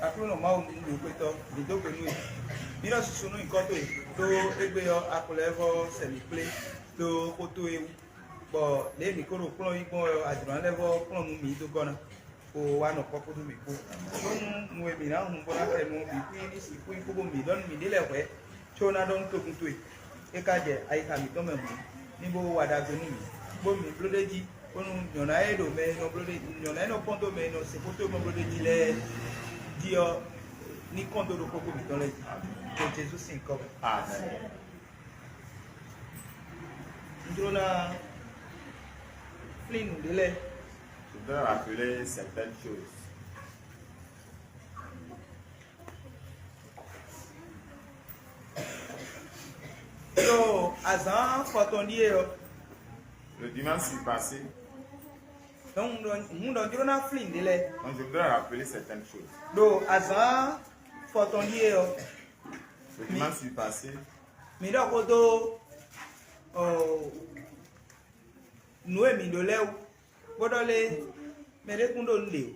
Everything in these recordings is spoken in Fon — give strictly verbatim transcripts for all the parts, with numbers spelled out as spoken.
Aklúnɔ Mawu nǔɖoxwetɔ́, mǐ dó gbe nú we. Mǐ nɔ susu nú nyǐkɔ towe, ɖó égbé ɔ́, a ko lɛ́ vɔ́ sɛ mǐ kplé ɖó xó towe wú, bɔ lě e mǐ ko ɖo kplɔ́n yí gbɔn wɛ ɔ́, a jlǒ ná lɛ́ vɔ́ kplɔ́n nú mǐ dó gɔ́ ná, bó wá nɔ kpɔ́ kpódó mǐ kpó. Bónú nǔ e mǐ ná hun bó ná xɛ nú ɔ́ bǐ kún nyí nǔ sixú nyí xó bó mǐ ɖɔ nú mǐɖée lɛ́ɛ hwɛ̌, có ná ɖɔ nú togun towe. É ka jɛ ayixa mǐtɔn mɛ hǔn, ní bó wa ɖagbe nú mǐ, bó mǐ bló ɖ'é jí, bónú nyɔ̌ná e ɖo mɛ e nɔ bló ɖ'é nyɔ̌ná e nɔ kpɔ́n dó mɛ e nɔ se xó towe gbɔn bló ɖ'é jí lɛ́ɛ jí ɔ́, ní kɔn dó ɖokpó xó mǐtɔn lɛ́ɛ jí, ɖo Jezu sín nyǐkɔ mɛ. Amɛn. Un jló ná flín nǔɖé lɛ́ɛ. Je voudrais rappeler certaines choses. Ɖo azǎn afɔtɔn ɖíe ɔ́, Le dimanche passé, donc un ɖɔ un ɖɔ jló ná flín ɖě lɛ́ɛ. Donc je voudrais rappeler certaines choses. Ɖo azǎn afɔtɔn ɖíe ɔ́, Le dimanche passé, mǐ ɖɔ xó dó ɔ, nǔ e mǐ ɖó lɛ́ɛ wú, bó ɖɔ lé mɛ ɖé kún ɖo nǔ ɖe o.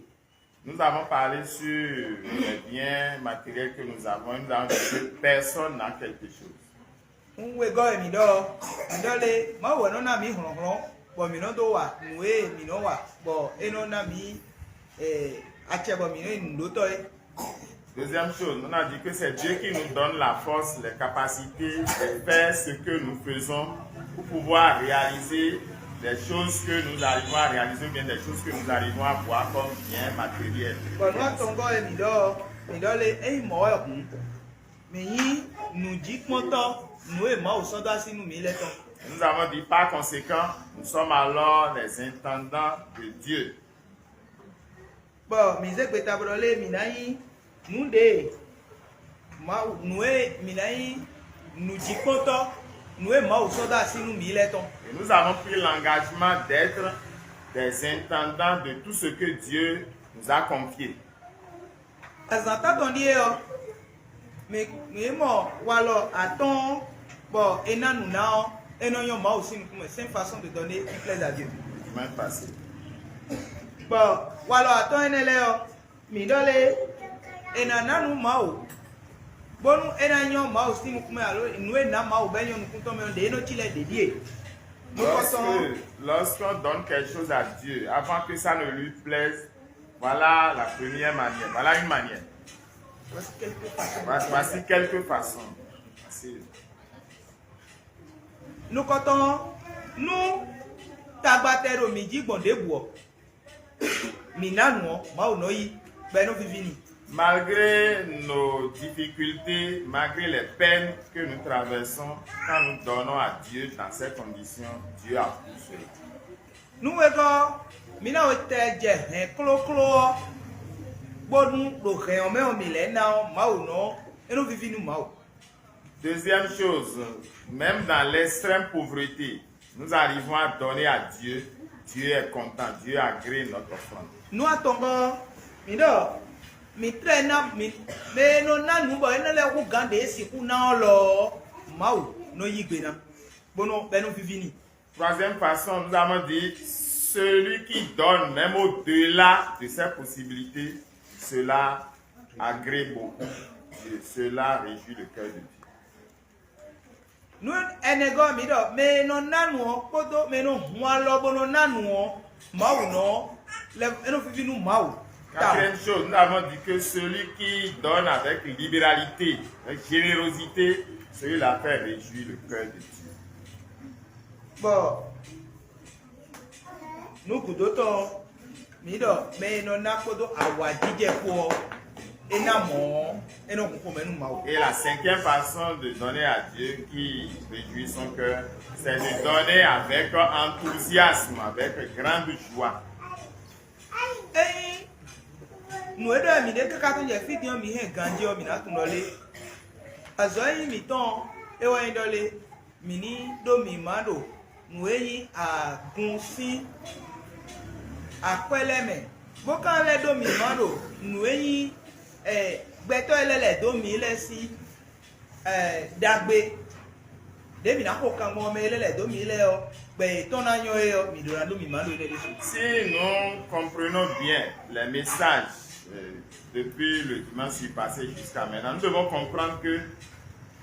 Nous avons parlé sur les biens matériels que nous avons et nous avons dit que personne n'a quelque chose. Un wegɔ́ e mǐ ɖɔ ɔ́, mǐ ɖɔ lé Mawu wɛ nɔ ná mǐ hlɔ̌nhlɔ́n, bɔ mǐ nɔ dó wa nǔ e mǐ nɔ wa, bɔ é nɔ ná mǐ eh, acɛ bɔ mǐ nɔ nyí nǔɖótɔ́ é. Deuxième chose, on a dit que c'est Dieu qui nous donne la force, les capacités de faire ce que nous faisons pour pouvoir réaliser les choses que nous arrivons à réaliser ou bien des choses que nous arrivons à voir comme bien matériel. Bɔ nǔ atɔngɔ́ e mǐ ɖɔ ɔ́, mǐ ɖɔ lé ényí mɔ̌ wɛ hǔn, mǐ nyí nǔjíkpɔ́ntɔ́ nǔ e Mawu sɔ́ dó así nú mǐ lɛ́ɛ tɔn. Nous avons dit par conséquent, nous sommes alors les intendants de Dieu. Bɔ mǐ zé gbeta bó ɖɔ lé mǐ ná nyí nǔ ɖě Mawu nǔ e mǐ ná nyí nǔjíkpɔ́ntɔ́ nǔ e Mawu sɔ́ dó así nú mǐ lɛ́ɛ tɔn. Et nous avons pris l'engagement d'être des intendants de tout ce que Dieu nous a confié. Azǎn tántɔn ɖíe ɔ́, mǐ mǐ mɔ walɔ atɔ́ɔ́n bɔ è ná nǔ ná ɔ́, é nɔ nyɔ́ Mawu sín nukún mɛ. C'est une façon de donner qui plaise à Dieu. Semaine passée. Bɔ walɔ atɔ́ɔ́n énɛ́ lɛ́ɛ ɔ́, mǐ ɖɔ lé è nǎ ná nú Mawu, bónú é ná nyɔ́ Mawu sín nukún mɛ alo nǔ e ná Mawu bɔ é nyɔ́ nukún tɔn mɛ ɔ́, ɖě é nɔ cí lɛ́ɛ ɖě ɖíe. Lorsque, lorsqu'on donne quelque chose à Dieu, avant que ça ne lui plaise, voilà la première manière. Voilà une manière. Voici quelques façons. Voici quelques façons. Facile. Nukɔntɔn ɔ́, nú tagbatɛ ɖo mǐ jí gbɔn ɖěbǔ ɔ́, mǐ ná nǔ ɔ́, Mawu nɔ yí, bɔ é nɔ víví n'i. Malgré nos difficultés, malgré les peines que nous traversons, quand nous donnons à Dieu dans ces conditions, Dieu approuve cela. Nú wegɔ́ ɔ́, mǐ ná wetɛ jɛ hɛ̌n klókló ɔ́, bónú ɖo hɛ̌n ɔ́ mɛ ɔ́ mǐ lɛ́ ná ɔ́, Mawu nɔ é nɔ víví nú Mawu. Deuxième chose, même dans l'extrême pauvreté, nous arrivons à donner à Dieu. Dieu est content, Dieu agrée notre offrande. Nú atɔngɔ́ ɔ́, mǐ ɖɔ mǐ tlɛ ná mǐ mɛ e nɔ ná nǔ bɔ é nɔ lɛ́ hú gǎn ɖě e sixú ná ɔ́ lɔ ɔ́, Mawu nɔ yí gbe ná, bó nɔ bɔ é nɔ víví n'i. Troisième façon, nous avons dit, celui qui donne même au-delà de ses possibilités, cela agrée beaucoup Dieu, cela réjouit le cœur de Dieu. Nú ɛnɛgɔ́ mǐ ɖɔ mɛ e nɔ ná nǔ ɔ́ kpódó mɛ e nɔ hun alɔ bó nɔ ná nǔ ɔ́, Mawu nɔ lɛ é nɔ víví nú Mawu. Quatrième chose, nous avons dit que celui qui donne avec libéralité, avec générosité, celui-là fait réjouir le cœur de Dieu. Bɔ nú gǔdo tɔn ɔ́, mǐ ɖɔ mɛ e nɔ ná kpódó awǎjijɛ kpó ɔ́, é ná mɔ̌ ɔ́, é nɔ hun xomɛ nú Mawu. Et la cinquième façon de donner à Dieu qui réjouit son cœur, c'est de donner avec enthousiasme, avec grande joie. Ényí nǔ e ɖɔ wɛ mǐ ɖe káká tó jɛ fí din ɔ́, mǐ hɛn ganjí ɔ́, mǐ ná tunwun ɖɔ lé? Azɔ̌ e nyí mǐtɔn ɔ́, é wɛ nyí ɖɔ lé? Mǐ ní ɖó mǐmá ɖo nǔ e nyí agun sín akwɛ́ lɛ́ɛ mɛ, bó ka lɛ́ ɖó mǐmá ɖo nǔ e nyí gbɛtɔ́ e lɛ́ lɛ̌ dó mǐ lɛ́ɛ sín ɖagbe ɖě mǐ ná xo kan gbɔn ɔ́ mɛ e lɛ́ lɛ̌ dó mǐ lɛ́ɛ ɔ́, gbɛ yětɔn ná nyɔ́ é ɔ́, mǐ ɖó ná ɖó mǐmá ɖo énɛ́ ɖésú. Si nous comprenons bien les messages Depuis le dimanche passé jusqu'à maintenant, nous devons comprendre que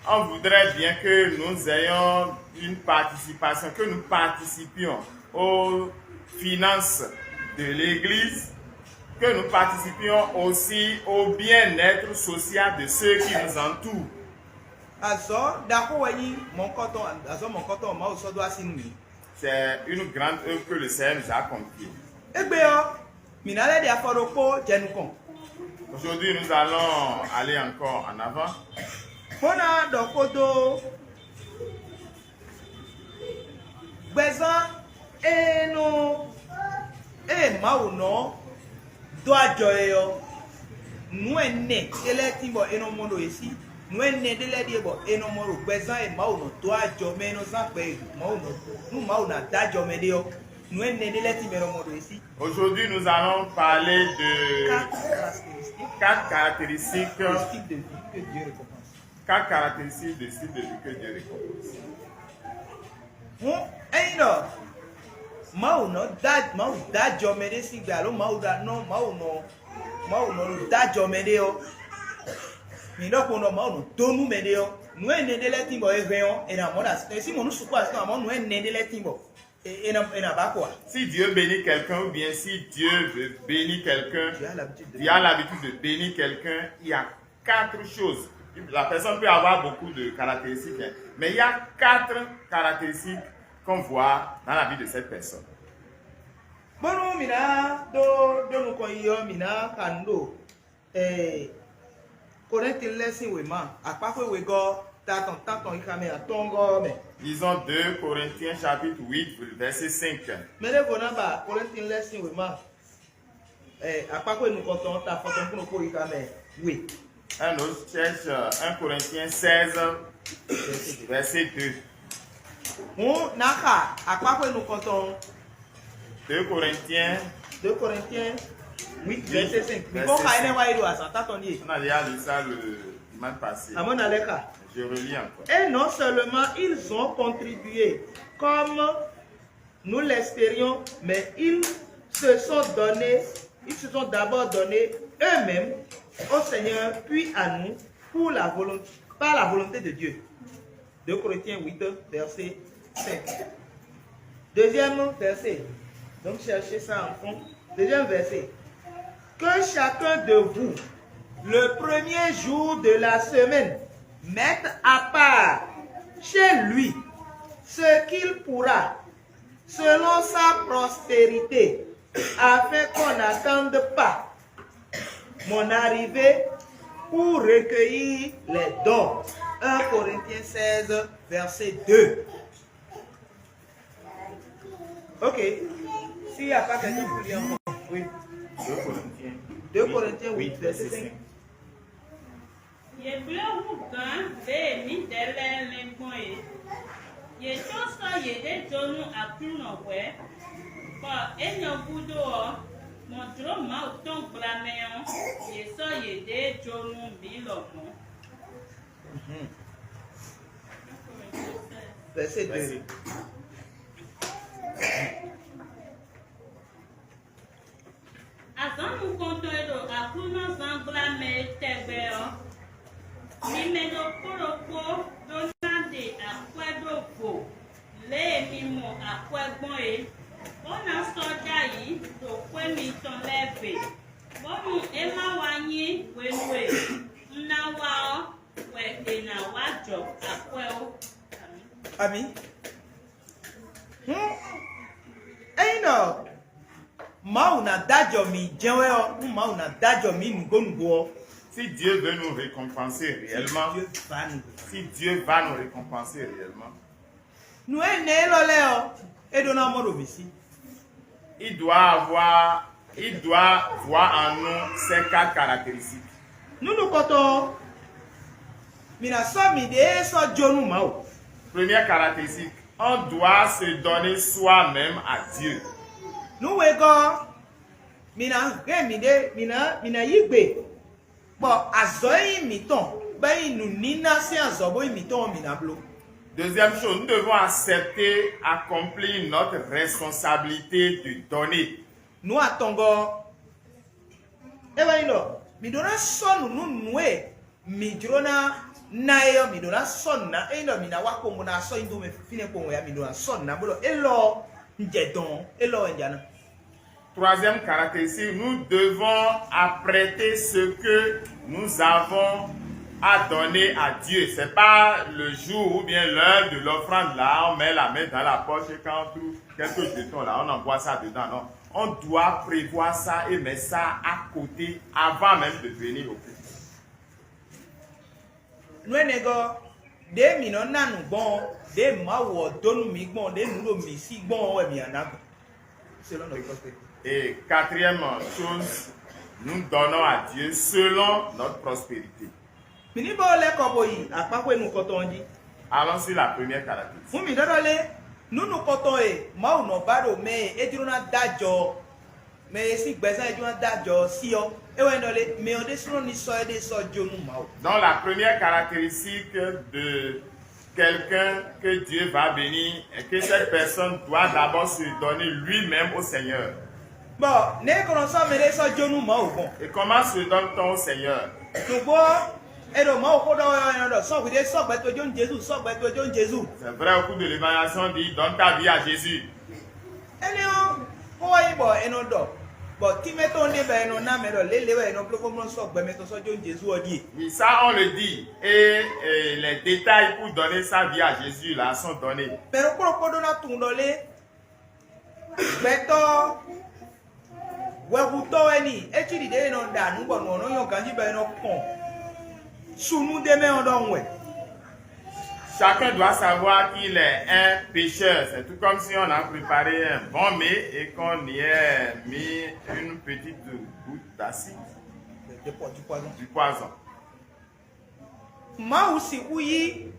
on voudrait bien que nous ayons une participation, que nous participions aux finances de l'Église, que nous participions aussi au bien-être social de ceux qui nous entourent. Azɔ̌ ɖaxó wɛ nyí mɔ̌hunkɔtɔn, azɔ̌ mɔ̌hunkɔtɔn Mawu sɔ́ dó así nú mǐ. C'est une grande œuvre que le Seigneur nous a confiée. Égbé ɔ́, mǐ ná lɛ́ ɖe afɔ ɖokpó jɛ nukɔn. Aujourd'hui, nous allons aller encore en avant. Bó ná ɖɔ xó dó gbɛzán e nɔ e Mawu nɔ dó ajɔ é ɔ́, nǔ ɛnɛ ɖé lɛ́ɛ tín bɔ è nɔ mɔ ɖo yě sí. Nǔ ɛnɛ ɖé lɛ́ɛ ɖíe bɔ è nɔ mɔ ɖo gbɛzán e Mawu nɔ dó ajɔ mɛ e nɔ zán gbɛ e Mawu nɔ nú Mawu ná dó ajɔ mɛ ɖé ɔ́, nǔ ɛnɛ ɖé lɛ́ɛ tín bɔ è nɔ mɔ ɖo yě sí. Aujourd'hui, nous allons parler de Quatre caractéristiques quatre caractéristiques, du style de vie que Dieu récompense. Quatre caractéristiques de style de vie que Dieu récompense. Hǔn ényí ɖɔ Mawu nɔ dá Mawu dá jɔ mɛɖé sín gbɛ alo Mawu ɖo anɔ Mawu nɔ Mawu nɔ dá jɔ mɛɖé ɔ́, mǐ ɖɔ kpo ɖɔ Mawu nɔ dó nú mɛɖé ɔ́, nǔ énɛ́ ɖé lɛ́ɛ tín bɔ è hɛn ɔ́, è nǎ mɔ ɖo así tɔn. È sí mɔ nú sukpɔ́ así tɔn, amɔ̌ nǔ énɛ́ ɖé lɛ́ɛ tín bɔ è nǎ è nǎ ba kɔ ǎ. Si Dieu bénit quelqu'un ou bien si Dieu veut bénir quelqu'un, Dieu a l'habitude de Dieu a l'habitude de bénir quelqu'un, il y a quatre choses. La personne peut avoir beaucoup de caractéristiques, hein, mais il y a quatre caractéristiques qu'on voit dans la vie de cette personne. Bónú mǐ ná ɖó ɖó nukɔn yi ɔ́, mǐ ná xa nǔ ɖo eh, Korinti lɛ́ɛ sín wěma akpáxwé wegɔ́ tatɔn tatɔn xixa mɛ atɔ́ɔ́ngɔ́ ɔ́ mɛ. Lisons deux Corinthiens chapitre huit, verset cinq. Mɛ ɖěvo ná ba Korinti lɛ́ɛ sín wěma eh, akpáxwé nukɔntɔn ta fɔtɔn kún ɖokpó xixa mɛ we. Un autre cherche euh, un Corinthiens seize, verset deux. Hǔn ná xa akpáxwé nukɔntɔn. Deux Corinthiens. Deux Corinthiens huit, verset cinq. Mǐ ko xa énɛ́ wá yi ɖo azǎn tɔn tɔn ɖíe. On a déjà lu ça le dimanche passé. Amɔ̌ ná lɛ́ xa. Je relis encore. Et non seulement ils ont contribué comme nous l'espérions, mais ils se sont donnés, ils se sont d'abord donnés eux-mêmes au Seigneur, puis à nous, pour la volonté, par la volonté de Dieu. Deux Corinthiens huit, verset cinq. Deuxième verset. Donc cherchez ça en fond. Deuxième verset. Que chacun de vous, le premier jour de la semaine, mette à part chez lui ce qu'il pourra, selon sa prospérité, afin qu'on n'attende pas mon arrivée pour recueillir les dons. Un Corinthiens seize, verset deux. Ok. S'il n'y a pas quelqu'un pour lire encore. Oui. Deux Corinthiens. Deux Corinthiens huit, verset cinq. Yě bló hú gǎn lě e mǐdɛɛ lɛ́ɛ lɛ́n gbɔn é. Yě tɔ́n sɔ́ yěɖée jó nú Aklúnɔ hwɛ̌, bɔ énɛ́ ɔ́ gúdo ɔ́, mɔ̌ jló Mawu tɔn gbla mɛ ɔ́, yě sɔ́ yěɖée jó nú mǐ lɔmɔ̌. Verset deux. Azǎn nukɔntɔn e ɖo Aklúnɔzán gbla mɛ é tɛgbɛ ɔ́, mi mɛ ɖokpó ɖokpó ɖó ná ɖe akwɛ́ ɖó vo lě e mi mɔ akwɛ́ gbɔn é, bó ná sɔ́ ɖ'ayǐ ɖo xwé mitɔn lɛ́ɛ gbe, bónú é má wá nyí hwenu e un ná wá ɔ́ wɛ è nǎ wá jɔ akwɛ́ ó. Amǐ. Hǔn ényí ɖɔ Mawu ná d'ajɔ mǐ jɛ́n wɛ ɔ́, nú Mawu ná d'ajɔ mǐ nǔgbó nǔgbó ɔ́, Si Dieu veut nous récompenser réellement, Dieu va nous. Si Dieu va nous récompenser réellement, Nǔ énɛ́ élɔ́ lɛ́ɛ ɔ́, é ɖó ná mɔ ɖo mǐ sí. Il doit avoir, il doit voir en nous ces quatre caractéristiques. Nú nukɔntɔn ɔ́, mǐ ná sɔ́ mǐɖée sɔ́ jó nú Mawu. Première caractéristique, on doit se donner soi-même à Dieu. Nǔ wegɔ́ ɔ́, mǐ ná hɛn mǐɖée, mǐ ná mǐ ná yí gbe, bɔ azɔ̌ e nyí mǐtɔn, bɔ é nyí nǔníná sín azɔ̌ bó nyí mǐtɔn ɔ́, mǐ ná bló. Deuxième chose, nous devons accepter, accomplir notre responsabilité de donner. Nǔ atɔngɔ́ ɔ́, É wɛ nyí ɖɔ mǐ ɖó ná sɔ́ nǔ nú nǔ e mǐ jló ná ná é ɔ́, mǐ ɖó ná sɔ́ nǔ ná. Ényí ɖɔ mǐ ná wá kpowun bó ná sɔ́ nyi dó mɛ fínɛ́ kpowun wɛ ǎ, mǐ ɖó ná sɔ́ nǔ ná, bó ɖɔ élɔ́ ɔ́, un jɛ dɔn ɔ́, élɔ́ wɛ un ja ná. Troisième caractéristique, nous devons apprêter ce que nous avons à donner à Dieu. C'est pas le jour ou bien l'heure de l'offrande là, on met la main dans la poche et quand on trouve quelques jetons là, on envoie ça dedans. Non, on doit prévoir ça et mettre ça à côté avant même de venir au culte. Nú énɛ́ gɔ́, ɖěe mǐ nɔ ná nǔ gbɔn ɔ́, ɖěe Mawu ɔ́ dó nú mǐ gbɔn, ɖěe nǔ ɖo mǐ sí gbɔn ɔ́ wɛ mǐ ná ná gbɔn. Selon notre prospérité. Et quatrième chose, nous donnons à Dieu selon notre prospérité. Mǐ ní bɔ́ lɛ́ kɔ bo yi akpáxwé nukɔntɔn ɔ́ jí. Allons sur la première caractéristique. Fún mǐ ɖɔɖɔ lé, nǔ nukɔntɔn e Mawu nɔ ba ɖo mɛ e é jló ná dó ajɔ ɔ́, mɛ e sín gbɛzán e jló ná dó ajɔ ɔ́ sí ɔ́, é wɛ nyí ɖɔ lé, mɛ ɔ́ ɖésúnɔ ní sɔ́ éɖée sɔ́ jó nú Mawu. Donc la première caractéristique de quelqu'un que Dieu va bénir est que cette personne doit d'abord se donner lui-même au Seigneur. Bɔ nɛ̌ é ko nɔ sɔ́ mɛ ɖé sɔ́ jó nú Mawu gbɔn? Et comment se donne-t-on au Seigneur? Nǔgbó ɔ́, è ɖo Mawu xó ɖɔ wɛ ɔ́, è nɔ ɖɔ sɔ́ hwi ɖé, sɔ́ gbɛ towe jó nú Jezu, sɔ́ gbɛ towe jó nú Jezu. C'est vrai, au cours de l'évangélisation, on dit donne ta vie à Jésus. Énɛ́ ɔ́, xó wɛ nyí bɔ è nɔ ɖɔ, bɔ tínmɛ tɔn ɖé bɔ è nɔ ná mɛ ɖɔ lě lě wɛ è nɔ bló bó nɔ sɔ́ gbɛ mɛtɔn sɔ́ jó nú Jezu ɔ́ ɖíe. Oui, ça on le dit. Et, et les détails pour donner sa vie à Jésus là sont donnés. Mɛ ɖokpó ɖokpó ɖó ná tunwun ɖɔ lé gbɛtɔ́ hwɛhutɔ́ wɛ ni, é cí ɖiɖě e nɔ ɖa nǔ bɔ nǔ ɔ́ nɔ nyɔ́ ganjí bɔ è nɔ kpɔn sunú ɖé mɛ ɔ́ ɖɔhun wɛ. Chacun doit savoir qu'il est un pécheur. C'est tout comme si on a préparé un bon mets et qu'on y a mis une petite goutte d'acide, Des po- du poison. Du poison. Mawu sixú yí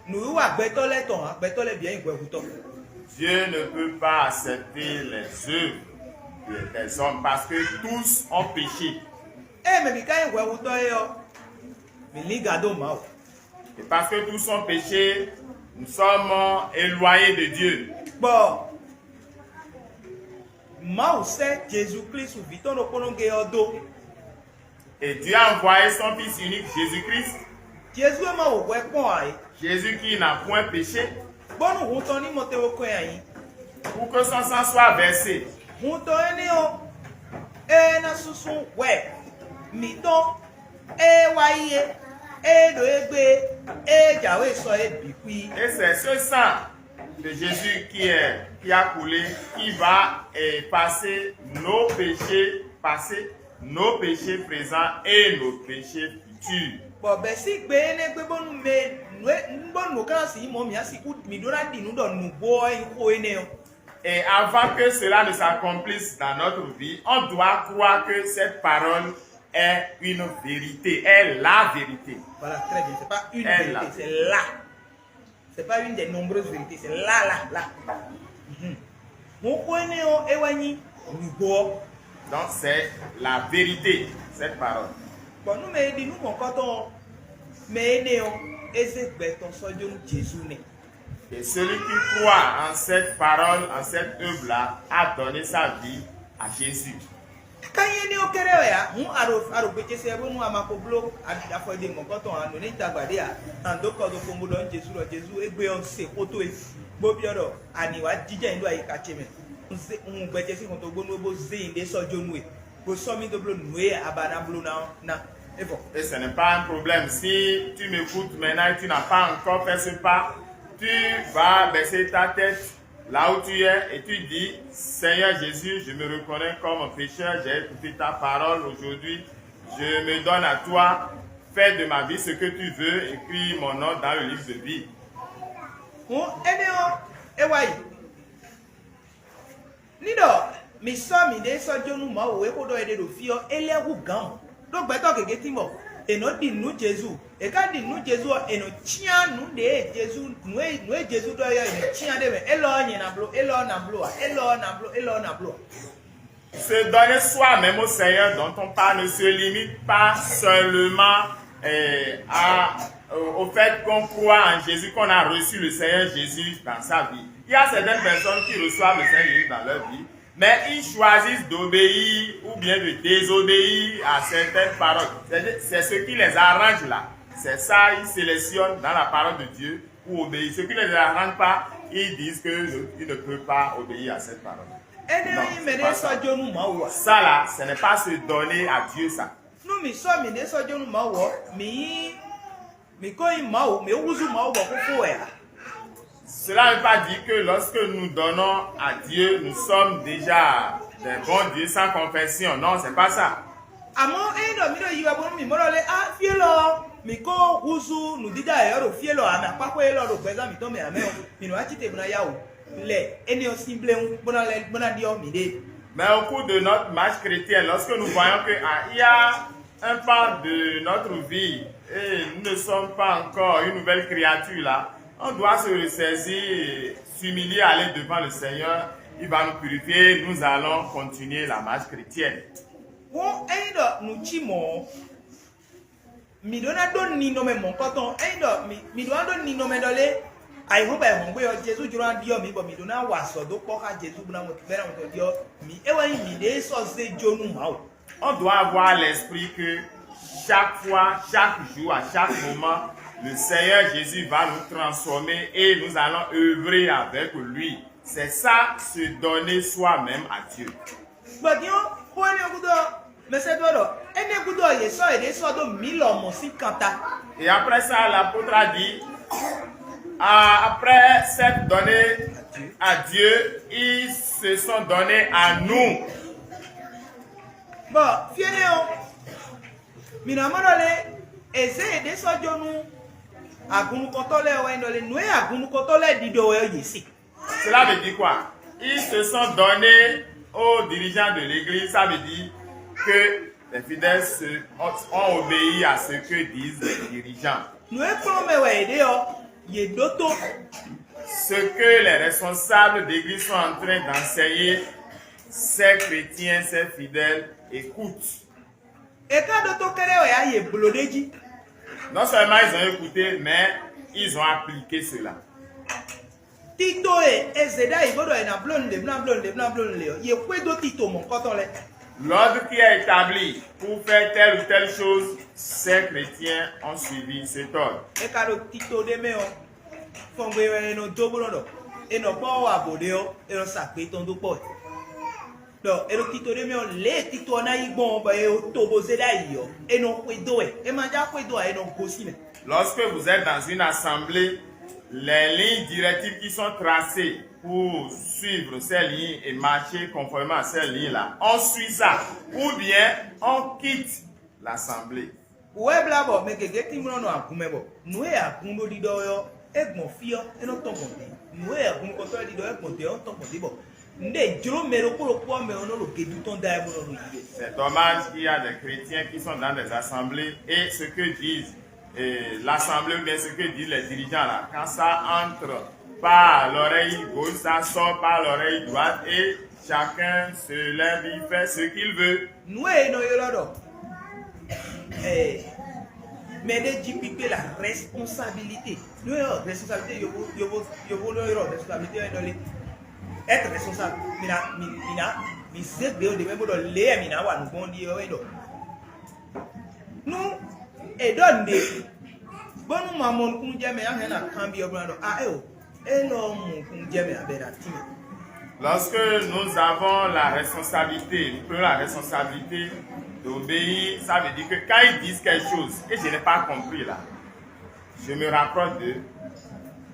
nǔwiwa gbɛtɔ́ lɛ́ɛ tɔn ǎ, gbɛtɔ́ lɛ́ɛ bǐ wɛ nyí hwɛhutɔ́. Dieu ne peut pas accepter les œuvres des hommes parce que tous ont péché. Ée mɛ bǐ ka nyí hwɛhutɔ́ é ɔ́, mǐ lín gǎn dó Mawu. Et parce que tous ont péché, nous sommes éloignés de Dieu. Bɔ Mawu sɛ́ Jezu Klísu vǐ tɔn ɖokpónɔ gé ɔ́ dó. Et Dieu a envoyé son Fils unique, Jésus-Christ. Jezu e ma wo hwɛ kpɔ́n ǎ é, Jésus qui n'a point péché, bónú hun tɔn ní mɔ te wo kɔn nyi ayǐ. Pour que son sang soit versé. Hun tɔn énɛ́ ɔ́, é ná súnsún hwɛ mǐtɔn e wá yi é, e ɖo égbé, e jǎwe sɔ é bǐ xwí. Et c'est ce sang de Jésus qui est, qui a coulé, qui va effacer nos péchés passés, nos péchés présents et nos péchés futurs. Bɔ bɛ̌ sín gbe énɛ́ gbe bónú mɛ nǔ e bónú nǔ ká ná sixú mɔ mǐ ná sixú mǐ ɖó ná ɖi nǔ ɖɔ nǔgbó ɔ́ nyí xó énɛ́ ɔ́. Et avant que cela ne s'accomplisse dans notre vie, on doit croire que cette parole est une vérité, est la vérité. Voilà, très bien. C'est pas une Elle vérité, l'a. C'est là. C'est pas une des nombreuses vérités, c'est là, là, là. Mhm. Mon point néo, ewa nyi nugbo. Donc c'est la vérité, cette parole. Bon, nous mais dis-nous mon coton, mais néo, et c'est béton soyons Jésus né. Et celui qui croit en cette parole, en cette œuvre-là, a donné sa vie à Jésus. Ka nyɛ ní ó kéré wɛ ǎ, hǔn a ɖo a ɖo gbecese bónú a ma ko bló afɔ e ɖe mɔ̌kɔtɔn ǎ, nǔ ní tagba ɖé ǎ. Nǎ dó kɔ ɖo kpowun bó ɖɔ nú Jezu ɖɔ Jezu égbé ɔ́, un se xó towe, bó byɔ́ ɖɔ a nǐ wá jínjɔ́n nyi ɖo ayixa ce mɛ. Un zé un gbɛjɛ sín xɔn towe bónú é bó zé nyi ɖé sɔ́ jó nú we, bó sɔ́ mì dó bló nǔ e a ba ná bló ná ɔ́ ná. É vɔ. Et ce n'est pas un problème. Si tu m'écoutes maintenant et tu n'as pas encore fait ce pas, tu vas baisser ta tête là où tu es et tu dis, Seigneur Jésus, je me reconnais comme pécheur, j'ai écouté ta parole aujourd'hui, je me donne à toi, fais de ma vie ce que tu veux, écris mon nom dans le livre de vie. Hǔn énɛ́ ɔ́, é wá yi. Ní ɖɔ mǐ sɔ́ mǐɖée sɔ́ jó nú Mawu e xó ɖɔ è ɖe ɖo fí ɔ́, é lɛ́ hú gǎn mɔ̌. Ɖó gbɛtɔ́ gěgé tín bɔ è nɔ́ ɖi nǔ nú Jezu. È ka ɖi nǔ nú Jezu ɔ́, è nɔ cyán nǔ ɖě e Jezu nǔ e nǔ e Jezu ɖɔ é ɔ́, è nɔ cyán ɖ'é mɛ. Élɔ́ ɔ́, nyɛ ná bló, élɔ́ ɔ́ ná bló ǎ, élɔ́ ɔ́ ná bló, élɔ́ ɔ́ ná bló ǎ. Se donner soi-même au Seigneur dont on parle ne se limite pas seulement euh, à, au fait qu'on croit en Jésus, qu'on a reçu le Seigneur Jésus dans sa vie. Il y a certaines personnes qui reçoivent le Seigneur Jésus dans leur vie, Mais ils choisissent d'obéir ou bien de désobéir à certaines paroles. C'est c'est ce qui les arrange là. C'est ça, ils sélectionnent dans la parole de Dieu pour obéir. Ce qui ne les arrange pas, ils disent que ne- ils ne peuvent pas obéir à cette parole. Énɛ́ Non, ɔ́ nyí c'est mɛ ɖé pas sɔ́ ça. Jó nú Mawu ǎ. Ça là, ce n'est pas se donner à Dieu ça. Nú mǐ sɔ́ mǐɖée sɔ́ Jó nú Mawu ɔ́, mǐ nyí mǐ ko nyí Mawu, mǐ húzú Mawu bɔ xó fó wɛ ǎ. Cela ne veut pas dire que lorsque nous donnons à Dieu, nous sommes déjà des bons dieux sans confession. Non, c'est pas ça. Amɔ̌ ényí ɖɔ mǐ ɖo yi wɛ bónú mǐ mɔ ɖɔ lé á fí élɔ́ ɔ́, mǐ ko húzú nǔdídá yěyɔ́ ɖo fí élɔ́ ǎ, mǐ akpáxwé élɔ́ ɖo gbɛzán mǐtɔn mɛ ǎ mɛ ɔ́, mǐ nɔ wá cí te bó ná yá wǔ lɛ énɛ́ ɔ́ sín bléwún bó ná lɛ́ bó ná ɖyɔ́ mǐɖée. Mais au cours de notre marche chrétienne, lorsque nous voyons que ah, il y a un pan de notre vie et nous ne sommes pas encore une nouvelle créature là, on doit se ressaisir, s'humilier, aller devant le Seigneur. Il va nous purifier, nous allons continuer la marche chrétienne. Hɔn ényí ɖɔ nǔ cí mɔ̌ ɔ́, mǐ ɖó ná ɖó ninɔmɛ mɔ̌kɔtɔn. Ényí ɖɔ mǐ mǐ ɖó ná ɖó ninɔmɛ ɖɔ lé ayǐhɔ́ngbe ayǐhɔ́ngbe ɔ́, Jezu jló ná ɖyɔ́ mǐ bɔ mǐ ɖó ná wa azɔ̌ dó kpɔ́ xá Jezu bó ná mɔ bɛ́ ná mɔtɔn ɖyɔ́ mǐ. É wɛ nyí mǐɖée sɔ́ zé jó nú Mawu. On doit avoir à l'esprit que chaque fois, chaque jour, à chaque moment, le Seigneur Jésus va nous transformer et nous allons œuvrer avec lui. C'est ça, se donner soi-même à Dieu. Gbɔdín ɔ́, xó énɛ́ gúdo ɔ́, mɛsɛ́dó ɖɔ énɛ́ gúdo ɔ́, yě sɔ́ yěɖée sɔ́ dó mǐ lɔmɔ̌ sín kan ta. Et après ça, l'apôtre a dit, ah, après s'être donné à Dieu, ils se sont donnés à nous. Bɔ fí énɛ́ ɔ́, mǐ ná mɔ ɖɔ lé è zě yěɖée sɔ́ jó nú agun nukɔntɔ́ lɛ́ɛ wɛ nyí ɖɔ lé nǔ e agun nukɔntɔ́ lɛ́ɛ ɖiɖɔ wɛ ɔ́, yě se. Cela veut dire quoi? Ils se sont donnés aux dirigeants de l'église, ça veut dire que les fidèles se- ont, ont obéi à ce que disent les dirigeants. Nǔ e kplɔ́n mɛ wɛ yě ɖe ɔ́, yě ɖótó. Ce que les responsables d'église sont en train d'enseigner, ces chrétiens, ces fidèles écoutent. È ká ɖótó kɛ́ɖɛ́ wɛ á yě bló ɖ'é jí. Non seulement ils ont écouté, mais ils ont appliqué cela. Tito e è zě ɖ'ayǐ bó ɖɔ è nǎ bló nǔɖé bó ná bló nǔɖé bó ná bló nǔɖé ɔ́, yě xwedó Tito mɔ̌kɔtɔn lɛ́ɛ. L'ordre qui est établi pour faire telle ou telle chose, ces chrétiens ont suivi cet ordre. È ka ɖo Tito ɖé mɛ ɔ́, fɔngbe wɛ è nɔ dó bó nɔ ɖɔ è nɔ kpɔ́ wɔ abǒ ɖé ɔ́, è nɔ sa gbe tɔn dó kpɔ́ wɛ. Ɖɔ è ɖo Tito ɖé mɛ ɔ́, lě e Tito ɔ́ ná yi gbɔn ɔ́, bɔ è to bó zé ɖ'ayǐ ɔ́, è nɔ xwedó wɛ. È ma já xwedó ǎ, è nɔ gosín mɛ. Lorsque vous êtes dans une assemblée, les lignes directives qui sont tracées pour suivre ces lignes et marcher conformément à ces lignes-là, on suit ça. Ou bien on quitte l'assemblée. Wɛ blá bɔ mɛ gěgé tínmlɔ́ nɔ agun mɛ bɔ nǔ e agun ɖó ɖiɖɔ wɛ ɔ́, é gbɔn fí ɔ́, é nɔ tɔ́n gbɔn dě. Nǔ e agun nukɔntɔ́ lɛ́ɛ ɖiɖɔ wɛ é gbɔn dě ɔ́, é nɔ tɔ́n gbɔn dě bɔ nǔɖé jló mɛ ɖokpó ɖokpó ɔ́ mɛ ɔ́ nɔ ɖo gedu tɔn da wɛ bó nɔ ɖo yi wɛ. C'est dommage qu'il y a des chrétiens qui sont dans des assemblées et ce que disent et l'assemblée ou bien ce que disent les dirigeants là, quand ça entre par l'oreille gauche, ça sort par l'oreille droite et chacun se lève, il fait ce qu'il veut. Nǔ e è nɔ ylɔ́ ɖɔ ɛ mɛ ɖé jí kpíkpé la responsabilité. Nǔ e ylɔ́ responsabilité yovo yovo yovo nɔ ylɔ́ responsabilité ɔ́ nɔ lé. Être responsable, mi na mi mi na mi zé gbé o ɖe mɛ bó ɖɔ lě e mi na wa nǔ gbɔn ɖi ɔ́ wɛ ɖɔ. Nú è ɖɔ nǔɖé bónú ma mɔ nukúnnú jɛ mɛ, á hɛn ná kanbyɔ́ bó ná ɖɔ a é o, élɔ́ mɔ nukúnnú jɛ mɛ abɛ ɖo atí mɛ. Lorsque nous avons la responsabilité, nous prenons la responsabilité d'obéir, ça veut dire que quand ils disent quelque chose et je n'ai pas compris là, je me rapproche d'eux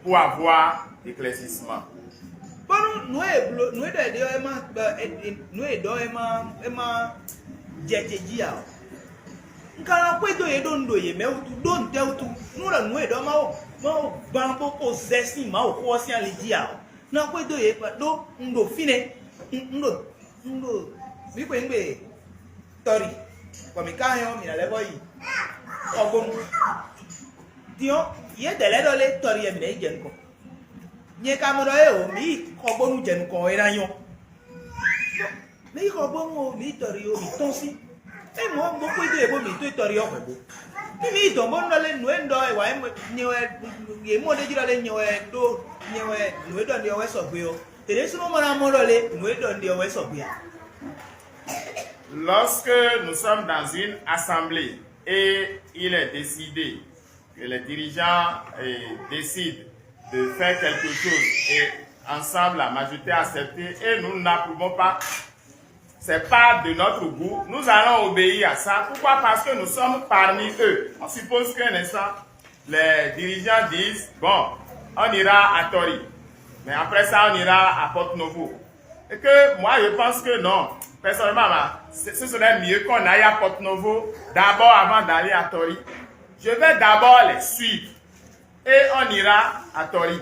pour avoir éclaircissement. Bónú nǔ e blo nǔ e ɖɔ è ɖe ɔ́ é ma nǔ e ɖɔ é ma é ma jɛ te jí ǎ ɔ́, un ka ná xwedó yě ɖó un ɖo yě mɛ wútu ɖó un tɛ́ wútu nú ɖɔ nǔ e ɖɔ Mawu Mawu gbán bó ko zɛ sín Mawu xó ɔ́ sín ali jí ǎ ɔ́, un ná xwedó yě ɖó un ɖo fínɛ́ un ɖo mǐ xweyǐgbe tɔɖi bɔ mǐ ka hɛn ɔ́ mǐ ná lɛ́ vɔ yi xɔgbónu. Din ɔ́, yědɛɛ lɛ́ɛ ɖɔ lé tɔɖi wɛ mǐ ná yi jɛ nukɔn. Nyɛ ka mɔ ɖɔ éeǒ, mǐ yi xɔgbónu jɛ nukɔn ɔ́ é ná nyɔ́. Mǐ yi xɔgbónu o, mǐ yi tɔɖi o, mǐ tɔ́n sí. É mɔ̌ un bó xwedó yě bó mǐ tó tɔɖi ɔ́ hwɛ̌ bó. Nú mǐ yi dɔ̌n bónú ɖɔ lé nǔ e un ɖɔ wɛ nyɛ wɛ yě mɔ ɖ'é jí ɖɔ lé nyɛ wɛ ɖó nyɛ wɛ nǔ e ɖɔ un ɖe ɔ́ wɛ sɔgbe ɔ́, Tɛ̌ ɖésúnɔ ma ná mɔ ɖɔ lé, nǔ e ɖɔ un ɖe ɔ́ wɛ sɔgbe a? Lorsque nous sommes dans une assemblée et il est décidé que les dirigeants eh, décident de faire quelque chose et ensemble la majorité a accepté et nous n'approuvons pas, c'est pas de notre goût, nous allons obéir à ça. Pourquoi? Parce que nous sommes parmi eux. On suppose qu'un instant, les dirigeants disent, bon, on ira à Tori, mais après ça, on ira à Porto Novo. Et que moi, je pense que non. Personnellement, ce serait mieux qu'on aille à Porto Novo d'abord avant d'aller à Tori. Je vais d'abord les suivre et on ira à Tori.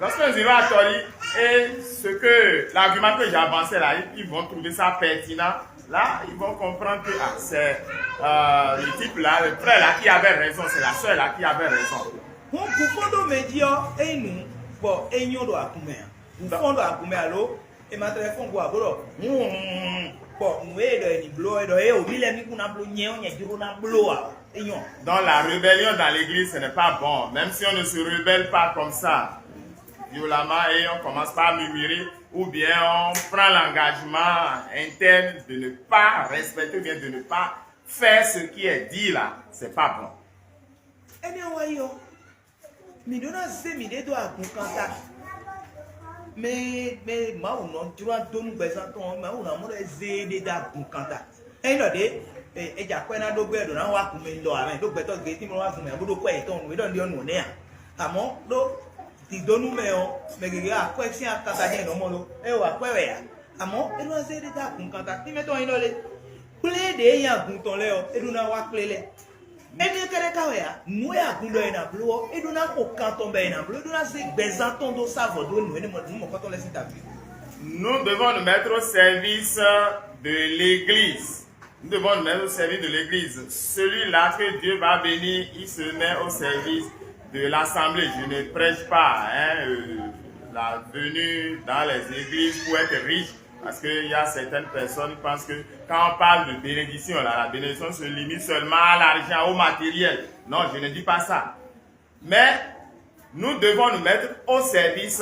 Lorsque nous irons à Tori, et ce que l'argument que j'ai avancé là, ils vont trouver ça pertinent. Là, ils vont comprendre que ah, c'est euh, le type-là, le frère-là qui avait raison, c'est la sœur-là qui avait raison. Hɔn gǔfɔ́n ɖo mɛ jí ɔ́, é nyí nǔ bɔ é nyɔ́ ɖo agun mɛ ǎ. Gǔfɔ́n ɖo agun mɛ alo é ma tlɛ fɔ́n go abo ɖɔ hǔn bɔ nǔ e ɖɔ è nǐ bló ɔ́, é ɖɔ é o mí lɛ́ɛ mí kún ná bló nyɛ ɔ́, nyɛ jló ná bló ǎ. É nyɔ́. Donc la rébellion dans l'église, ce n'est pas bon. Même si on ne se rebelle pas comme ça, violemment, et on commence par murmurer, ou bien on prend l'engagement interne de ne pas respecter, ou bien de ne pas faire ce qui est dit là, c'est pas bon. Énɛ́ ɔ́ wá yi ɔ́, mǐ ɖó ná zé mǐɖée dó agun kanta. Mɛ mɛ Mawu nɔ jló adó nú gbɛzán tɔn ɔ́, Mawu ná mɔ ɖɔ é zé éɖée dó agun kanta. Ényí ɖɔ ɖě è jɛ akwɛ́ ná ɖó gbé ɖo ná wá agun mɛ ɖɔ ǎ mɛ, ɖó gbɛtɔ́ gětín mɔ wá agun mɛ bó ɖó kwɛ́ yětɔn nǔ é ɖɔ nǔ ɔ́ nɛ́ ǎ. Amɔ̌ ɖó dǐdónú mɛ ɔ́, mɛ gěgé akwɛ́ sín akanta jɛ́n è nɔ mɔ ɖó. É wa akwɛ́ wɛ ǎ. Amɔ̌ é nɔ zé éɖée dó agun kanta. Tínmɛ tɔn nyí ɖɔ lé? Kplé ɖě e nyí agun tɔn lɛ́ɛ ɔ́, é ɖó ná wá kplé lɛ́ɛ. Énɛ́ kɛ́ɖɛ́ ka wɛ ǎ, nǔ e agun ɖɔ è nǎ bló ɔ́, é ɖó ná xo kan tɔn bɔ è nǎ bló, é ɖó ná zé gbɛzán tɔn dó sá vɔ̌ dó nǔ énɛ́ mɔ nǔ mɔ̌kɔtɔn lɛ́ɛ sín taví. Nous devons nous mettre au service de l'Église. Nous devons nous mettre au service de l'Église. Celui-là que Dieu va bénir, il se met au service de l'assemblée. Je ne prêche pas hein, euh, la venue dans les églises pour être riche. Parce qu'il y a certaines personnes qui pensent que quand on parle de bénédiction, là, la bénédiction se limite seulement à l'argent, au matériel. Non, je ne dis pas ça. Mais nous devons nous mettre au service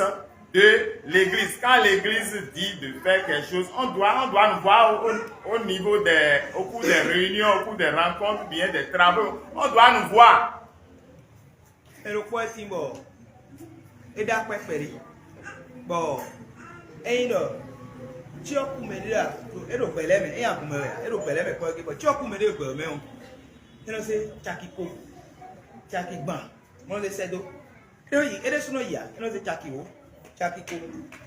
de l'Église. Quand l'Église dit de faire quelque chose, on doit, on doit nous voir au, au niveau des, au cours des réunions, au cours des rencontres, bien des travaux. On doit nous voir. È ɖo kpɔ́ ɛ sín bɔ é ɖó akwɛ́ kpɛɖé, bɔ ényí ɖɔ cyɔ́ kú mɛ ɖé ɖo é ɖo gbɛ̌ lɛ́ɛ mɛ, é nyi agun mɛ wɛ ǎ, é ɖo gbɛ̌ lɛ́ɛ mɛ kpɔ́ é gé, bɔ cyɔ́ kú mɛ ɖé ɖo gbɛ̌ mɛ ɔ́, é nɔ zé caki ko, caki gban, mɔ lɛ́ sɛ́ dó. É nɔ yi é ɖésúnɔ yi ǎ, é nɔ zé caki wǒ, caki ko,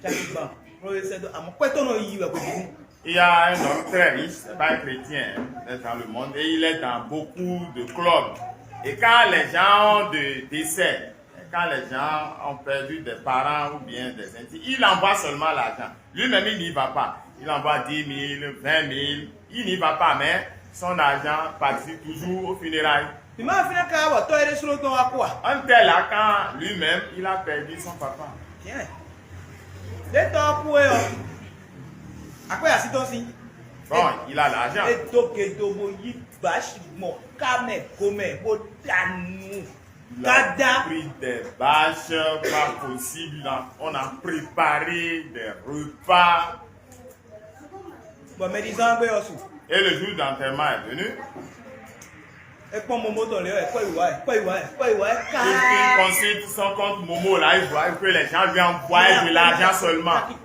caki gban, mɔ lɛ́ sɛ́ dó, amɔ̌ kwɛ́ tɔn nɔ yi wɛ hweɖěnu. Il y a un homme très riche, c'est pas un chrétien, hein, il est dans le monde et il est dans beaucoup de clubs. Et quand les gens ont de décès, quand les gens ont perdu des parents ou bien des intimes, il envoie seulement l'argent. Lui-même, il n'y va pas. Il envoie dix mille, vingt mille, il n'y va pas, mais son argent participe toujours aux funérailles. Mǐ ma fínɛ́ ká bɔ tɔ́ é ɖésúnɔ tɔn wá kú a? Un tel là, quand lui-même, il a perdu son papa. Tiens. Ɖé tɔ́ ɔ́ kú é ɔ́, akwɛ́ así tɔn sín. Bon, il a l'argent. É dó gedo bó yí bǎsi gbɔn ká mɛ gomɛ bó ɖa nǔ. Il a pris des bâches, pas possible. On a préparé des repas. Bon, mais disons, un peu aussi. Et le jour d'enterrement est venu. Et pour Momo, ton léo, quoi, il va, quoi, il va, quoi, il va, Il consulte son compte Momo, là, il voit que les gens lui envoient de l'argent seulement. Dix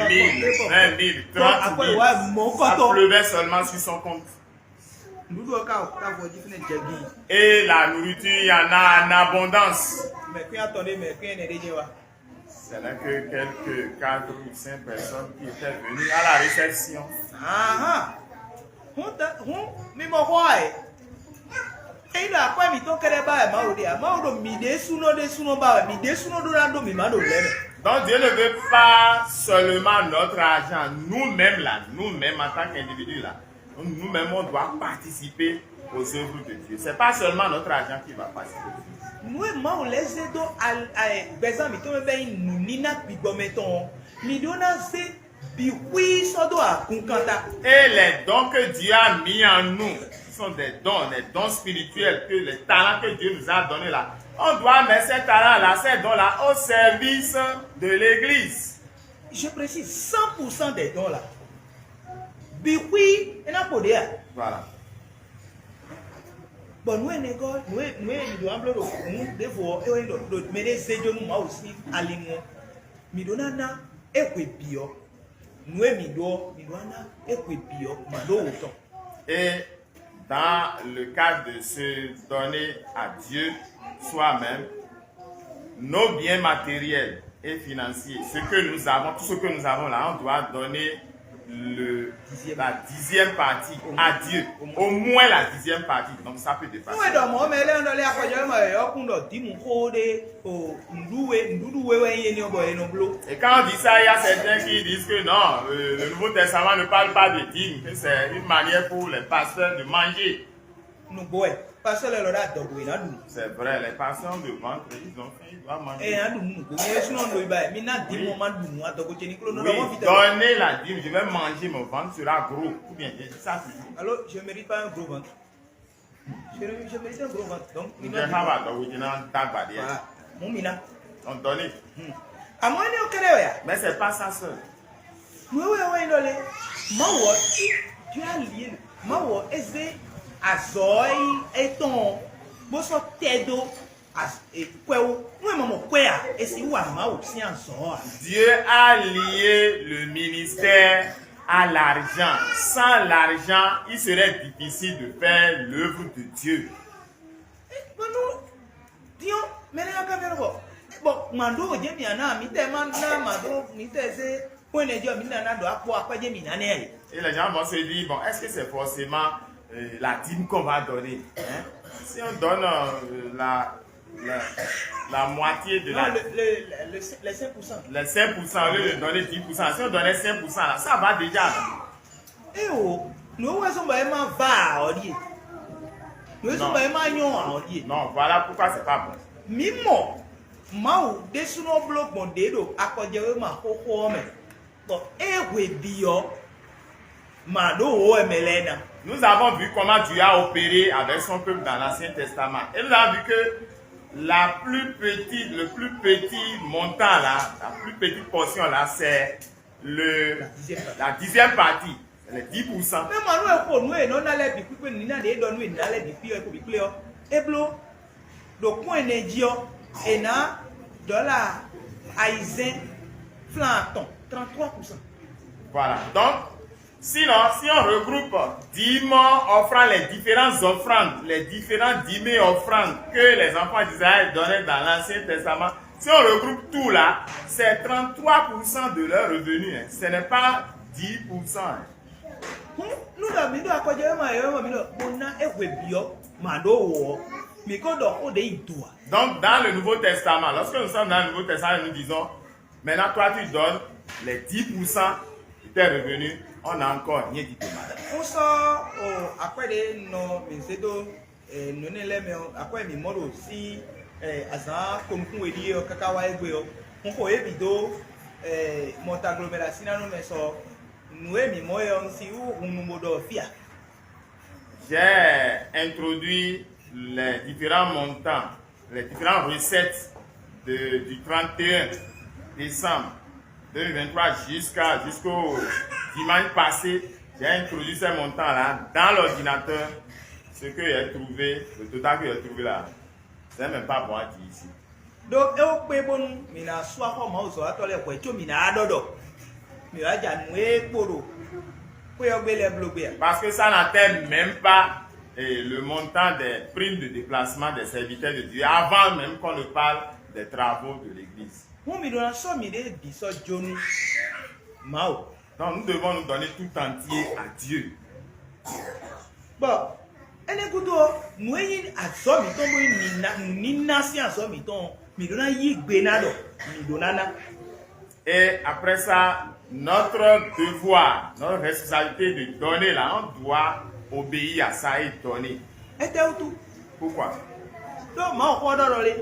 mille, vingt mille, trente mille. Ça pleuvait seulement sur son compte. Et la nourriture, il y en a en abondance. Ce n'est que quelques quatre ou cinq personnes qui étaient venues à la réception. Mímɔ xɔ ɛ. Ényí ɖo akwɛ́ mǐtɔn kɛ́ɖɛ́ ba wɛ Mawu ɖe ǎ, Mawu ɖo mǐ ɖésúnɔ ɖésúnɔ ba wɛ, mǐ ɖésúnɔ ɖó ná ɖó mǐ ma ɖo lɛ̌ mɛ. Donc Dieu ne veut pas seulement notre argent, nous-mêmes là, nous-mêmes en tant qu'individus là. Nous-mêmes, on doit participer aux œuvres de Dieu. C'est pas seulement notre argent qui va participer. Nǔ e Mawu lɛ́ zé dó gbɛzán mǐtɔn mɛ bɔ é nyí nǔníná gbigbɔmɛ tɔn ɔ́, mǐ ɖó ná zé bǐ xwí sɔ́ dó agunkanta. Et les dons que Dieu a mis en nous, ce sont des dons, des dons spirituels, que les talents que Dieu nous a donnés là, On doit mettre cet argent-là, ces dons-là, au service de l'église. Je précise, cent pour cent des dons là. Bixwi, ena kpo ɖe a? Voilà. Bɔ nǔ énɛ́ gɔ́, nǔ e nǔ e mi ɖo ambló ɖo nǔ ɖěvo ɔ́, é wɛ nyí ɖɔ ɖo mɛ ɖé zé jó nú Mawu sín ali nu ɔ́, mi ɖó ná ná é hwe bǐ ɔ́. Nǔ e mi ɖó ɔ́, mi ɖó ná ná é hwe bǐ ɔ́, ma ɖó wǒ tɔn. Et dans le cadre de se donner à Dieu soi-même, nos biens matériels et financiers, ce que nous avons, tout ce que nous avons là, on doit donner le, la dixième partie à Dieu. Au moins la dixième partie. Donc ça peut dépasser. Nú è ɖɔ mɔ̌ mɛ lɛ́ɛ nɔ lɛ́ axɔjɔ e ma yɔ̌yɔ́ kún ɖɔ dǐmu xó ɖé o nǔɖuɖu we nǔɖuɖu we wɛ nyí énɛ́ bɔ è nɔ bló. Et quand on dit ça, il y a certains qui disent que non, euh, le Nouveau Testament ne parle pas de dîme, que c'est une manière pour les pasteurs de manger. Nǔgbó wɛ, pasteurs lɛ́ɛ lɔ ɖo adɔgo yě ná ɖu nǔ. C'est vrai, les pasteurs de ventre, ils ont faim, ils doivent manger. Ɛ ná ɖu nǔ nǔgbó mi wɛ súnɔ ɖo ibà mi ná dǐmu ma ɖu nǔ adɔgo ce ní kló nɔ Oui, ɖɔ mɔ fi tɛ. Donnez la dîme, je vais manger, mon ventre sera gros. Ou bien, je dis ça toujours. Alo, je mérite pas un gros ventre. Je ne je mérite un gros ventre. Donc, mi Ou bien, ná quand on va donc, vous dire, non, t'as pas dit. Voilà. Mú mi ná. On donne. Àmọ́ ní ó kéré o yá. Mais c'est pas ça seul. Nú é wɛ é wɛ nyí ɖɔ lé, Mawu ɔ́ cí Dieu a lié le. Mawu ɔ́ é zé azɔ̌ e nyí étɔn ɔ́, bó sɔ́ tɛ dó kwɛ wú. Nú è ma mɔ kwɛ ǎ, è sixú wa Mawu sín azɔ̌ ɔ́ ǎ. Dieu a lié le ministère à l'argent. Sans l'argent, il serait difficile de faire l'œuvre de Dieu. Bɔnú diɔ mɛ lɛ ka mɛ bɔ bɔ ma ɖó wò jɛ mia na mi tɛ ma na ma ɖó mi tɛ zé point ne jɔ mi na na ɖo akpɔ akpɛ jɛ mi na nɛ. Et les gens vont se dire, bon, est-ce que c'est forcément euh, la dîme qu'on va donner, hein? Si on donne euh, la, la, la moitié de Non, la, le, le, le, le, les cinq pour cent. Les cinq pour cent, au lieu de donner dix pour cent, si on donnait cinq pour cent, là, ça va déjà. Là. Eo, nǔ wɛ sɔn bɔ é má va ǎ ɔ́ ɖíe. Nǔ e sɔn bɔ é má nyɔ́ ǎ ɔ́ ɖíe. Non, voilà pourquoi c'est pas bon. Mǐ mɔ Mawu ɖésúnɔ bló gbɔn ɖě ɖo akɔjɛwéma xóxó ɔ́ mɛ, bɔ é hwe bǐ ɔ́, ma ɖó wǒ wɛ mɛ lɛ́ɛ ná. Nous avons vu comment Dieu a opéré avec son peuple dans l'Ancien Testament. Et nous avons vu que la plus petite, le plus petit montant là, la plus petite portion là, c'est le, la dixième partie, c'est les dix pour cent. Mɛ ma nú ɛ xo nú e nɔ ná lɛ́ bǐ kpíkpé nǔ ná ɖě ɖɔ nú e nǔ ná lɛ́ bǐ kpí ɔ́ kó bǐ kplé ɔ́, é bló ɖo kpɔ́n ɛnɛ jí ɔ́, è nǎ dɔ̌la ayizɛ́n flán atɔn, trente-trois pour cent. Voilà. Donc, sinon, si on regroupe dîmes, offrandes, les différentes offrandes, les différents dîmes et offrandes que les enfants d'Israël donnaient dans l'Ancien Testament, si on regroupe tout là, c'est trente-trois pour cent de leurs revenus. Hein. Ce n'est pas dix pour cent. Hein. Hǔn nú ɖɔ mǐ ɖo akɔjɔ e ma yɔ̌yɔ́ mɔ mǐ ɖɔ bó ná é hwe bǐ ɔ́, ma ɖó wǒ ɔ́, mǐ ko ɖɔ xó ɖě yi do ǎ. Donc, dans le Nouveau Testament, lorsque nous sommes dans le Nouveau Testament, nous disons, maintenant, toi, tu donnes les dix pour cent de tes revenus, on n'a encore rien dit de mal. Xó sɔ́ o akwɛ́ ɖé nɔ mǐ zé dó nǔ énɛ́ lɛ́ɛ mɛ ɔ́, akwɛ́ mǐ mɔ ɖo sín azǎn konukún we ɖíe ɔ́ káká wá égbé ɔ́, un xo yě bǐ dó mɔtaglomɛɖasínánɔ mɛ sɔ. Nǔ e mǐ mɔ é ɔ́, un sixú hun nu bó ɖɔ fí ǎ. J'ai introduit les différents montants, les différentes recettes de, du trente et un décembre deux mille vingt-trois jusqu'à, jusqu'au dimanche passé. J'ai introduit ces montants-là dans l'ordinateur. Ce que j'ai trouvé, le total que j'ai trouvé là, c'est même pas bon à dire ici. Ɖó é wó kpé bónú mǐ ná sú axɔ mawuzɔ́watɔ́ lɛ́ɛ hwɛ̌ có mǐ ná wá ɖɔ ɖɔ mǐ wá ja nǔ e kpo ɖo xwé ɔ́ gbe lɛ́ɛ bló gbé ǎ. Parce que ça n'atteint même pas eh, le montant des primes de déplacement des serviteurs de Dieu avant même qu'on ne parle des travaux de l'église. Hǔn mǐ ɖó ná sɔ́ mǐɖée bǐ sɔ́ jó nú Mawu. Donc nous devons nous donner tout entier à Dieu. Bɔ énɛ́ gúdo ɔ́, nǔ e nyí azɔ̌ mǐtɔn bó nyí nǔníná sín azɔ̌ mǐtɔn ɔ́, mǐ ɖó ná yí gbe ná ɖɔ mǐ ɖó ná ná. Et après ça, notre devoir, notre responsabilité de donner là, on doit obéir à ça et donner. Étɛ́wútu? Pourquoi? Ɖó Mawu xó ɔ́ ɖɔ ɖɔ lé,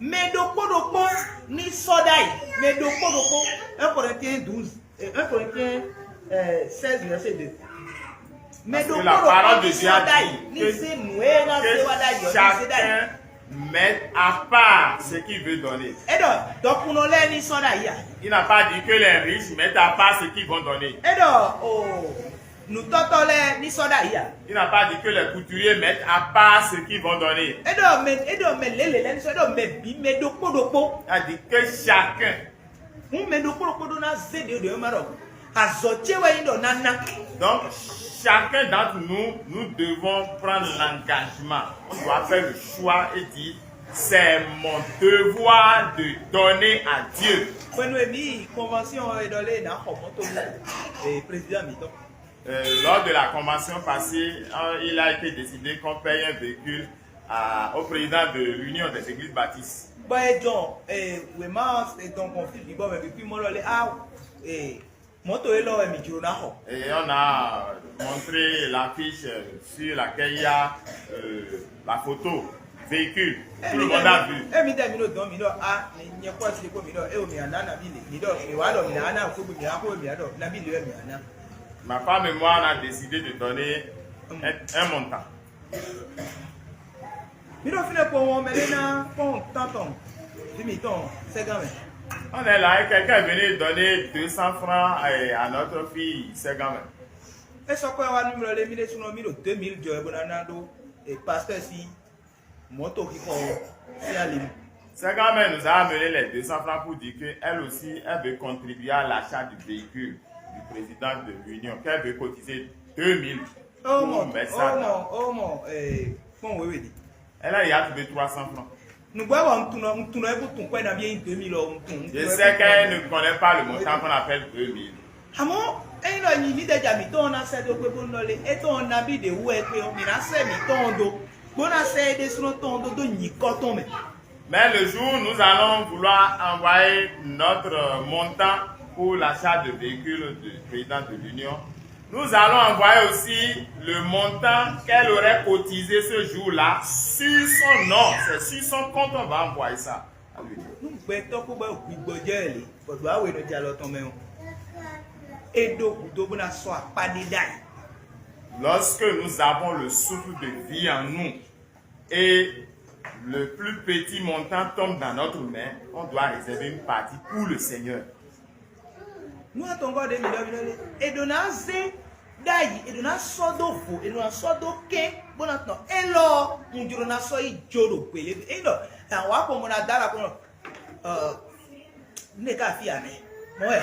mɛ ɖokpó ɖokpó ní sɔ́ ɖ'ayǐ, mɛ ɖokpó ɖokpó. Un Corinthiens douze, euh, un Corinthiens euh, seize, verset deux. Mɛ Parce que ɖokpó la parole ɖokpó de ní Dieu sɔ́ a ɖ'ayǐ, dit ní que, zé nǔ e ná zé wá ɖ'ayǐ ɔ́, ní zé ɖ'ayǐ. Chacun Mettre à part ce qu'il veut donner. É ɖɔ dɔkunnɔ lɛ́ɛ ní sɔ́ ɖ'ayǐ ǎ. Il n'a pas dit que les riches mettent à part ce qu'ils vont donner. É ɖɔ o nǔtɔ́tɔ́ lɛ́ɛ ní sɔ́ ɖ'ayǐ ǎ. Il n'a pas dit que les couturiers mettent à part ce qu'ils vont donner. É ɖɔ mɛ é ɖɔ mɛ lělě lɛ́ɛ ní sɔ́ é ɖɔ mɛ bǐ mɛ ɖokpó ɖokpó. Il a dit que chacun. Hǔn mɛ ɖokpó ɖokpó ɖó ná zé ɖě ɖě ma ɖɔ azɔ̌ ce wɛ nyí ɖɔ ná ná. Donc, chacun d'entre nous, nous devons prendre l'engagement. On doit faire le choix et dire, c'est mon devoir de donner à Dieu. Hwenu e mǐ yi convention ɔ́, é ɖɔ lé ná xɔ mɔto nú eh, président mǐtɔn. Euh, lors de la convention passée, euh, il a été décidé qu'on paye un véhicule à- au président de l'Union des Églises Baptistes. Bɔ é jɔ eh, wěma é dɔn gbɔn fí bǐ bɔ mɛ bǐ kpí mɔ lɔ lé á eh, mɔto élɔ́ wɛ mǐ jló ná xɔ. Et on a montré l'affiche, euh, sur laquelle il y a, euh, la photo véhicule. Tout le monde a vu. Émi dɛ mi ɖo dɔn mi ɖɔ a mi nyɛ kɔ si ko mi ɖɔ e o mi ana nabi le mi ɖɔ mi wa ɖɔ mi ana ko mi ana ko mi ɖɔ nabi le mi ana. Ma femme et moi, on a décidé de donner un, un montant. Mi ɖo fínɛ́ kpowun ɔ́, mɛ ɖé ná pɔ́n tántɔn vǐ mǐtɔn sɛgán mɛ. On est là et quelqu'un est venu donner deux cents francs à, à notre fille Sɛgán mɛ. É sɔ́ kɔ wá nú mi lɔ lé mi ɖésúnɔ mi ɖo deux mille jɔ wɛ bó ná ná ɖó e pasteur sín mɔ̌to xixɔ ɔ́ sín ali mɛ. Sɛgán mɛ nous a amené les deux cents francs pour dire que elle aussi, elle veut contribuer à l'achat du véhicule du président de l'Union, qu'elle veut cotiser deux mille. Ó mɔ, ó mɔ, ó mɔ, kpɔ́n wěwe ɖi. Elle a déjà trouvé trois cents francs. Nǔgbó bɔ un tunɔ un tunɔ é kú tun kwɛ nabí é nyí deux mille ɔ́ un tun. Je sais qu'elle ne connaît pas le montant qu'on appelle deux mille. Àmọ́ ényí lɔ nyi mǐdɛ́ ja mǐtɔn ɔ́ ná sɛ́ dó gbé bó nɔ lé é tɔn ɔ́ nabí ɖě wú wɛ é kpé ɔ́, mǐ ná sɛ́ mǐtɔn ɔ́ dó, bó ná sɛ́ é ɖésúnɔ tɔn ɔ́ dó dó nyǐkɔ tɔn mɛ. Mais le jour où nous allons vouloir envoyer notre montant pour l'achat de véhicules du président de l'Union, nous allons envoyer aussi le montant qu'elle aurait cotisé ce jour-là sur son nom. C'est sur son compte on va envoyer ça. Nú gbɛtɔ́ kó bá hwi gbɔjɛ́ ɛ lě, bɔ ɖo awe nɔ jɛ alɔ tɔn mɛ ɔ́, é ɖó gǔdo bó ná sɔ́ akpá ɖé ɖ'ayǐ. Lorsque nous avons le souffle de vie en nous, et le plus petit montant tombe dans notre main, on doit réserver une partie pour le Seigneur. Nú atɔngɔ́ ɖě mǐ ɖɔ mǐ ɖɔ lé, è ɖǒ ná zé ɖ'ayǐ, è ɖǒ ná sɔ́ dó vo, è ɖǒ ná sɔ́ dó kɛ́n, bó ná tɔn élɔ́ ɔ́, un jló ná sɔ́ yi jó ɖo gbělégbé. Ényí ɖɔ è wǎ kpɔ́n bó ná dó alɔ kpɔ́n ɖɔ ne ka fí ǎ nɛ́. Mɔ̌ wɛ.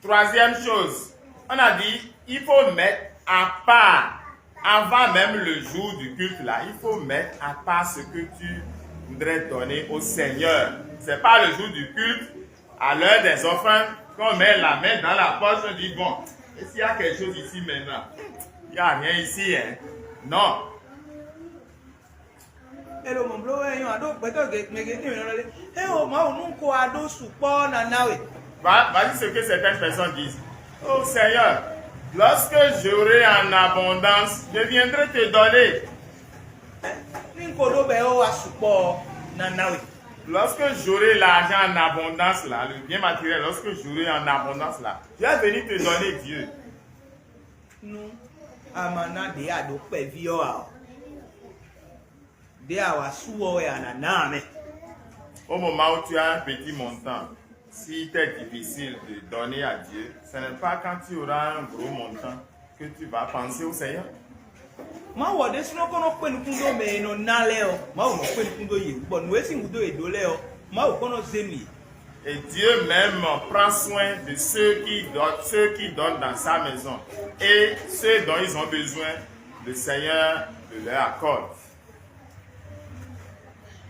Troisième chose, on a dit, il faut mettre à part, avant même le jour du culte là, il faut mettre à part ce que tu voudrais donner au Seigneur. C'est pas le jour du culte, à l'heure des offrandes, qu'on met la main dans la poche, on dit, bon, et s'il y a quelque chose ici maintenant, il n'y a rien ici, hein. Non. Elo mɔ bló wɛ nyɔ aɖó gbɛtɔ́ gɛgbɛgɛ ní mǐ nɔ lé. Eo Mawu nú ko aɖó sukpɔ́ ná ná we. Va, vas-y, ce que certaines personnes disent. Oh Seigneur, lorsque j'aurai en abondance, je viendrai te donner. Ní n ko ɖó bɛ ó wá sukpɔ́ ná ná we. Lorsque j'aurai l'argent en abondance là, le bien matériel, lorsque j'aurai en abondance là, je vais venir te donner, Dieu. Nú a ma ná ɖě a ɖǒ kpɛví ɔ́ ǎ ɔ́, ɖě a wa sú ɔ́ wɛ a nǎ ná ǎ mɛ. Au moment où tu as un petit montant, s'il t'est difficile de donner à Dieu, ce n'est pas quand tu auras un gros montant que tu vas penser au Seigneur. Mawu ɔ́ ɖésúnɔ kɔn nɔ kpé nukún dó mɛ e nɔ ná lɛ́ɛ ɔ́, Mawu nɔ kpé nukún dó yě wú, bɔ nǔ e sín gúdo è ɖǒ lɛ́ɛ ɔ́, Mawu kɔn nɔ zé nú yě. Et Dieu même prend soin de ceux qui donnent, ceux qui donnent dans sa maison et ceux dont ils ont besoin, le Seigneur le leur accorde.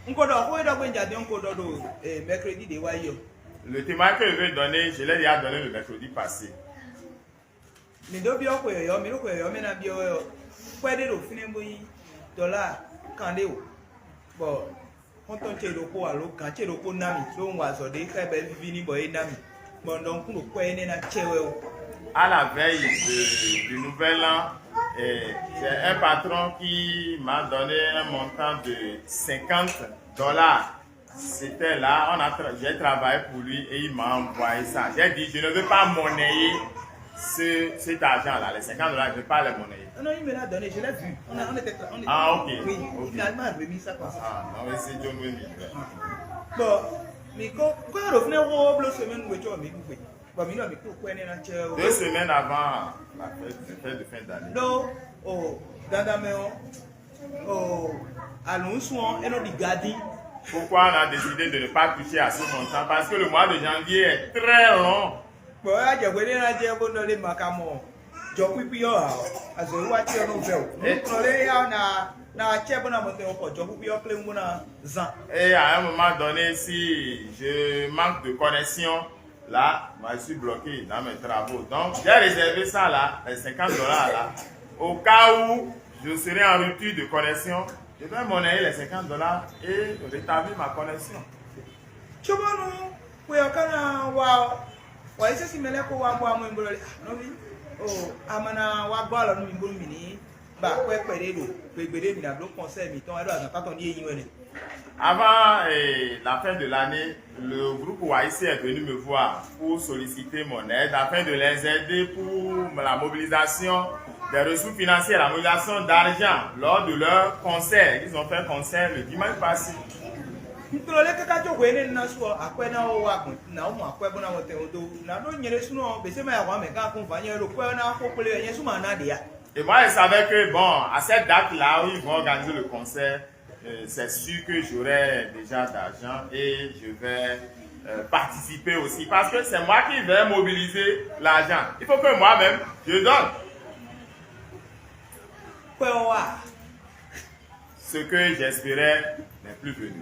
Un ko ɖɔ xó e ɖɔ gbé un ja din un ko ɖɔ ɖo eh, mercredi ɖé wá yi ɔ́. Le témoignage que je vais donner, je l'ai déjà donné le mercredi passé. Mǐ ɖó byɔ́ xwe yɔ̌yɔ́, mǐ ɖo xwe yɔ̌yɔ́ mɛ ná byɔ́ wɛ ɔ́, kwɛ́ ɖé ɖo fínɛ́ bó nyí dɔ̌la kanɖé wǒ, bɔ xɔ́ntɔn ce ɖokpó alo gǎn ce ɖokpó ná mì, ɖó un wa azɔ̌ ɖé xá ɛ bɔ é víví n'i bɔ é ná mì, bɔ un ɖɔ un kún ɖo kwɛ́ énɛ́ ná cɛ wɛ ó. À la veille de, du nouvel an, eh, c'est un patron qui m'a donné un montant de cinquante dollars. C'était là, on a tra- j'ai travaillé pour lui et il m'a envoyé ça. J'ai dit, je ne veux pas monnayer Ce, cet argent-là, les cinquante dollars, je n'ai pas les monnaies. Non, non, il me l'a donné, je l'ai vu. On, a, on était on était- Ah, ok, Oui, ok. Il m'a remis ça comme ça. Ah, non, mais c'est John Wayne. Bon, mais quand quand on revenait au bleu semaine où tu as mis. Bon, mais non, mais pourquoi on est là, tu Deux semaines avant la fête, les fêtes de fin d'année. Donc, oh, dans la maison, oh, allons souvent et nous dit gardi. Pourquoi on a décidé de ne pas toucher à ce montant? Parce que le mois de janvier est très long. Bon, là, je voulais là dire bon dans les macamos. Je puis puis oh, à ce roi tu nous fait. Nous prenons là on a na cɛ bɔna mɔtɛ o kɔ jɔ kúkú yɔ kple ŋu na zan. Et à un moment donné, si je manque de connexion, là, moi, je suis bloqué dans mes travaux. Donc, j'ai réservé ça là, les cinquante dollars là, au cas où je serai en rupture de connexion, je vais monnayer les cinquante dollars et rétablir ma connexion. Tsobɔnu kpeyɔ kana wa wa yi sisi mɛ lɛ ko wa bɔ amɔ ibolɔ le nɔvi o amana wa gbɔ alɔ nu mi bolo mi ni ba kpɛ kpɛ ɖe ɖo gbegbe ɖe mi na blo kɔnsɛ mi tɔn ɛɖo azan tatɔn ɖi eyi wɛ nɛ. Avant eh, la fin de l'année, le groupe O A I C est venu me voir pour solliciter mon aide afin de les aider pour la mobilisation des ressources financières, la mobilisation d'argent lors de leur concert. Ils ont fait un concert le dimanche passé. Ntlo lɛ kaka tso hwe ne na su akwɛ na wo wa gbɔn na wo mɔ akwɛ bó na wɔ tɛ o do na ɖo nyɛ ɖe sunɔ bese ma ya wa mɛ kan kun va nyɛ ɖo kwɛ na xo kple nyɛ su ma na ɖe ya. Et moi, je savais que, bon, à cette date-là où ils vont organiser le concert, euh, c'est sûr que j'aurai déjà d'argent et je vais euh, participer aussi. Parce que c'est moi qui vais mobiliser l'argent. Il faut que moi-même, je donne. Kwɛ wa Ce que j'espérais n'est plus venu.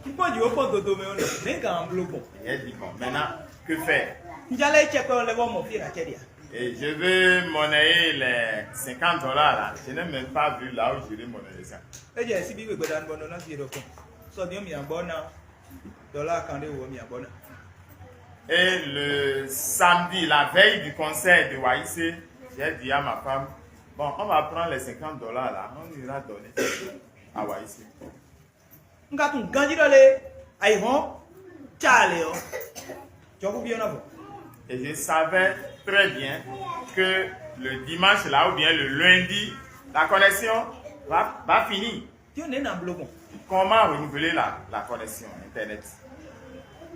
N kpɔn dzi wo kpɔn dodo mɛ o ne ne gan blo gbɔn. J'ai dit, bon, maintenant, que faire? N jalɛ cɛ kwɛ lɛ bɔ mɔ fi la cɛ dia. Et je vais monnayer les cinquante dollars là. Je n'ai même pas vu là où je vais monnayer ça. E jɛ sibi gbegbe dan bɔ nɔ na fi ɖo kɔn. Sɔ ni mi agbɔ na dɔla kan de wo mi agbɔ na. Et le samedi, la veille du concert de O A I C, j'ai dit à ma femme, bon, on va prendre les cinquante dollars là, on ira donner à O A I C. N ka tun ganji ɖɔ le ayi hɔn ca le ɔ jɔku bi ɔnɔ vɔ. Et je savais très bien que le dimanche là ou bien le lundi, la connexion va, va finir. Tí o ne na blo gbɔn. Comment renouveler la, la connexion Internet?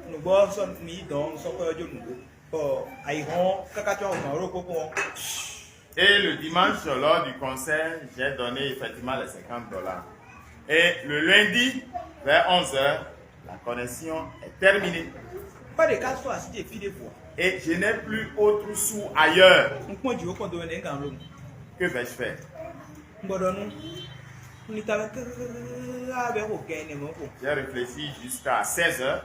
Nugbɔ sɔ mi dɔn sɔkɔ yɔ jo nugbɔ bɔ ayi hɔn kaka tí wọn kàn ro kpokpɔ. Et le dimanche, lors du concert, j'ai donné effectivement les cinquante dollars. Et le lundi, vers onze heures, la connexion est terminée. Kpɛ ɖeka sɔ asi tɛ fi ɖe vɔ. Et je n'ai plus autre sou ailleurs. N kpɔn dzi wo kpɔn do ne n gan lo. Que vais-je faire? N gbɔdɔ nu. N ni ta bɛ kaka bɛ ko gɛn ne mɔ ko. J'ai réfléchi jusqu'à seize heures.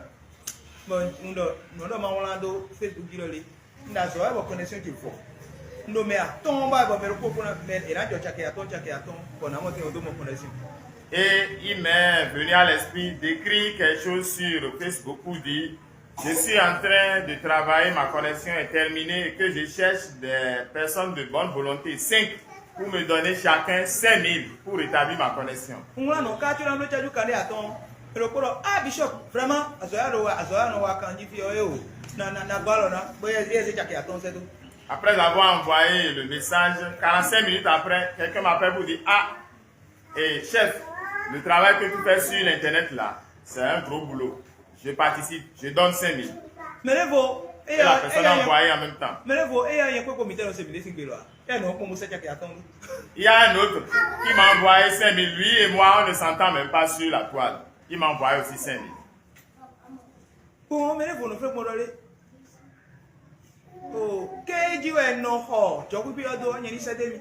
Bon, n dɔ n dɔ ma wlan do Facebook dzi lɔ le. N da zɔ bɔ connexion ti vɔ. N ɖo mɛ atɔn ba bɔ mɛ ɖokpó kpɔn mɛ e na jɔ cakɛ atɔn cakɛ atɔn bɔ na mɔ tɛ o do mɔ connexion. Et il m'est venu à l'esprit d'écrire quelque chose sur Facebook pour dire, je suis en train de travailler, ma connexion est terminée et que je cherche des personnes de bonne volonté, cinq, pour me donner chacun cinq mille pour rétablir ma connexion. N wlan nɔ ká tso na ɖo caju kan ɖe atɔn. Ɖokpó ɖɔ ah bishop vraiment azɔya ɖo wa azɔya nɔ wa kan jí fi ɔ ye o na na na gbɔ alɔ na bɔ yɛ yɛ se cakɛ atɔn sɛ do. Après avoir envoyé le message, quarante-cinq minutes après, quelqu'un m'appelle pour dire, ah, et chef, le travail que tu fais sur l'internet là, c'est un gros boulot. Je participe, je donne cinq mille. Mɛ ne vo Et la personne a envoyé en même temps. Mɛ ne vo eya yɛ kpekpe mi tɛ nɔ se mi ɖe si gbe lɔ a ɛ nɔ kpɔn mo sɛ cakɛ atɔn. Il y a un autre qui m'a envoyé cinq mille. Lui et moi, on ne s'entend même pas sur la toile. Il m'a envoyé aussi cinq mille. Bon mɛ ne vo nɔ fɛ kpɔn ɖɔ le. O ke ji wɛ nɔ xɔ jɔkpikpi ɔ do nyɛ ni sɛ de mi.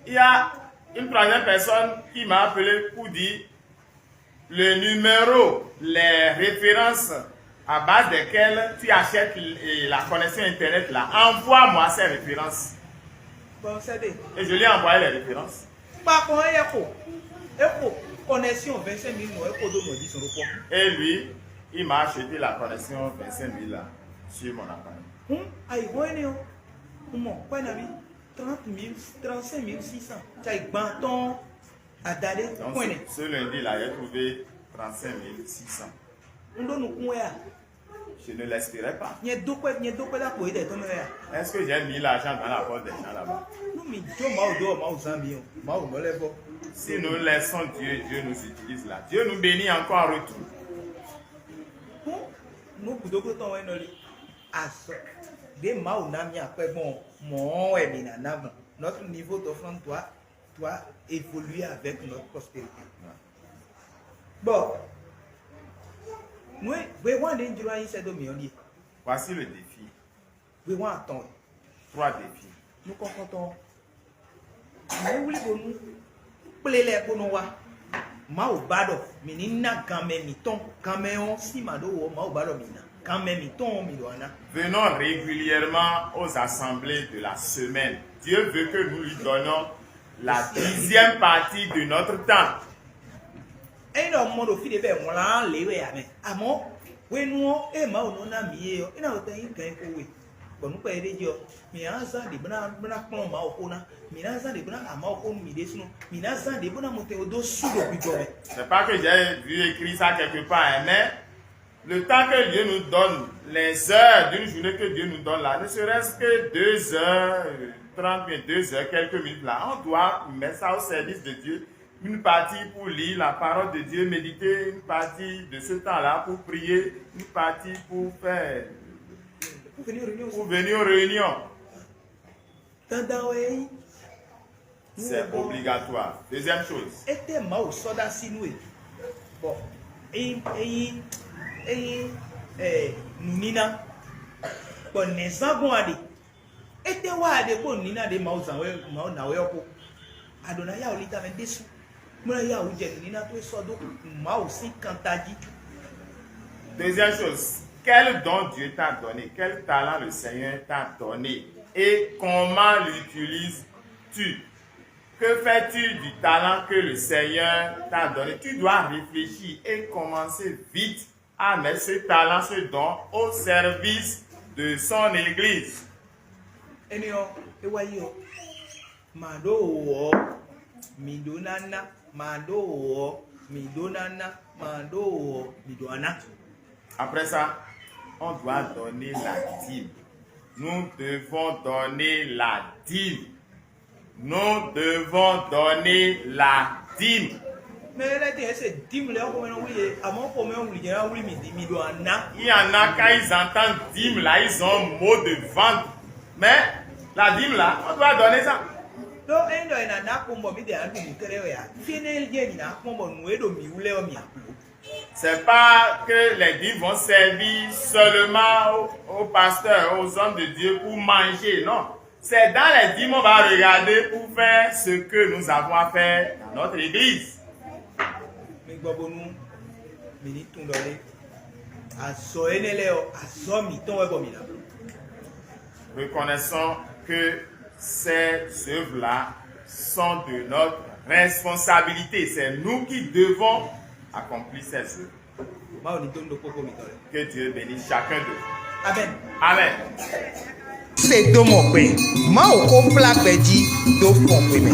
Il y a une troisième personne qui m'a appelé pour dire le numéro, les références à base desquelles tu achètes la connexion internet là, envoie-moi ces références. Bon sɛ de. Et je lui ai envoyé les références. Kpakpɔn eye ko eko connexion vingt-cinq mille nɔ eko do nɔ dix euros kpɔ. Et lui, il m'a acheté la connexion vingt-cinq mille là sur mon appareil. Hun ayi hɔn ene o n mɔ kpɛ na mi trente mille trente-cinq mille six cents tsa yi gban tɔn adade Donc, kɔn ene. Ce, ce lundi là, j'ai trouvé trente-cinq mille six cents. N ɖo nukun wɛ a. Je ne l'espérais pas. Nyɛ dó kpé nyɛ dó kpé ɖo akpo yědɛɛ tɔn mɛ wɛ a? Est-ce que j'ai mis l'argent dans la poche des gens là-bas? Nú mi jó Mawu dó ɔ, Mawu zán mi o, Mawu nɔ lɛ́ vɔ. Si nous laissons Dieu, Dieu nous utilise là. Dieu nous bénit encore en retour. Kún nú gǔdógbó tɔn wɛ nɔ li azɔ ɖě Mawu ná mi akwɛ́ gbɔn mɔ̌ ɔ́ wɛ mi ná ná gbɔn. Notre niveau d'offrande doit doit évoluer avec notre prospérité. Bon, nú hwehwan ɖé un jló ná yí sɛ́ dó mǐ ɔ́ ɖíe. Voici le défi. Hwehwan atɔn wɛ. Trois défis. Nukɔntɔn tɔn ɔ́, mǐ wlí bónú kplé lɛ́ɛ kó nɔ wá. Mawu ba ɖɔ mǐ ní ná ganmɛ mǐtɔn, ganmɛ ɔ́ sín mǎ ɖó wǔ ɔ́, Mawu ba ɖɔ mǐ ná. Ganmɛ mǐtɔn ɔ́, mǐ ɖo ná ná. Venons régulièrement aux assemblées de la semaine. Dieu veut que nous lui donnions la dixième partie de notre temps. Ényí ɖɔ un mɔ ɖo fí ɖé bɔ è wlán lě wɛ ǎ mɛ, amɔ̌ hwenu ɔ́, ée Mawu nɔ ná mǐ é ɔ́, é ná wɛ tɛn nyí gǎn e xo we, bɔ nǔ kpɛɖé jí ɔ́, mǐ ná zán ɖě bó ná bó ná kplɔ́n Mawu xó ná, mǐ ná zán ɖě bó ná ha Mawu xó nú mǐ ɖésúnɔ, mǐ ná zán ɖě bó ná mɔ tɛn dó sú ɖo gbígbɔ mɛ. C'est pas que j'ai vu écrit ça quelque part, hein, mais le temps que Dieu nous donne, les heures d'une journée que Dieu nous donne là, ne serait-ce que deux heures, euh, trente minutes, deux heures, quelques minutes là, on doit mettre ça au service de Dieu. Une partie pour lire la parole de Dieu, méditer, une partie de ce temps-là pour prier, une partie pour faire, Pour venir réunion pour venir aux réunions. Dandan wɛ é nyí. C'est obligatoire. Deuxième chose, Étɛ́ Mawu sɔ́ ɖó así nú we? Bɔ ényí ényí ényí ɛ nǔníná, bɔ nɛ̌zán gbɔn a ɖe? Étɛ́ wá a ɖe kpó nǔníná ɖě Mawu zǎn wɛ Mawu ná wɛ ɔ́ kpó? A ɖǒ ná yá wǔ lí tamɛ ɖésú, bó ná yá wǔ jɛ nǔníná towe sɔ́ dó Mawu sín kan tají. Deuxième chose, quel don Dieu t'a donné, quel talent le Seigneur t'a donné et comment l'utilises-tu? Que fais-tu du talent que le Seigneur t'a donné? Tu dois réfléchir et commencer vite à mettre ce talent, ce don au service de son Église. Énɛ́ ɔ́, é wá yi ɔ́, mǎ ɖó wǒ ɔ́, mǐ ɖó ná ná, mǎ ɖó wǒ ɔ́, mǐ ɖó ná ná, mǎ ɖó wǒ ɔ́, mǐ ɖó ná ná. Après ça, on doit donner la dîme. Nous devons donner la dîme. Nous devons donner la dîme. Mɛ lɛ́ɛ tɛ́ ɛ se dîme lɛ́ɛ xomɛ nɔ wlí yě, amɔ̌ xomɛ wlí yě ná wlí mǐ dǐ mǐ ɖó ná ná. Il y en a, quand ils entendent dîme là, ils ont mot de vente. Mais la dîme là, on doit donner ça. Ɖó ényí ɖɔ è nǎ ná kpɔ́n bɔ mǐ ɖe ǎ ɖu nǔ kɛ́ɖɛ́ wɛ ǎ, fí énɛ́ jɛ́n mǐ ná kpɔ́n bɔ nǔ e ɖo mǐ wú lɛ́ɛ ɔ́ mǐ ǎ blǒ. C'est pas que les dîmes vont servir seulement aux, aux pasteurs, aux hommes de Dieu pour manger. Non. C'est dans les dîmes on va regarder pour faire ce que nous avons à faire dans notre église. Mi gbɔ bónú mi ní tunwun ɖɔ lé azɔ énɛ́ lɛ́ɛ ɔ́, azɔ mǐtɔn wɛ bɔ mǐ ná bló. Reconnaissons que ces œuvres-là sont de notre responsabilité. C'est nous qui devons accomplir ces œuvres. Mawu ní dó nú ɖokpókpó mǐtɔn lɛ́ɛ. Que Dieu bénisse chacun de vous. Amɛn. Amen. Se dó mɔ gbe, Mawu ko kplá gbɛjí dó fɔn xwe mɛ.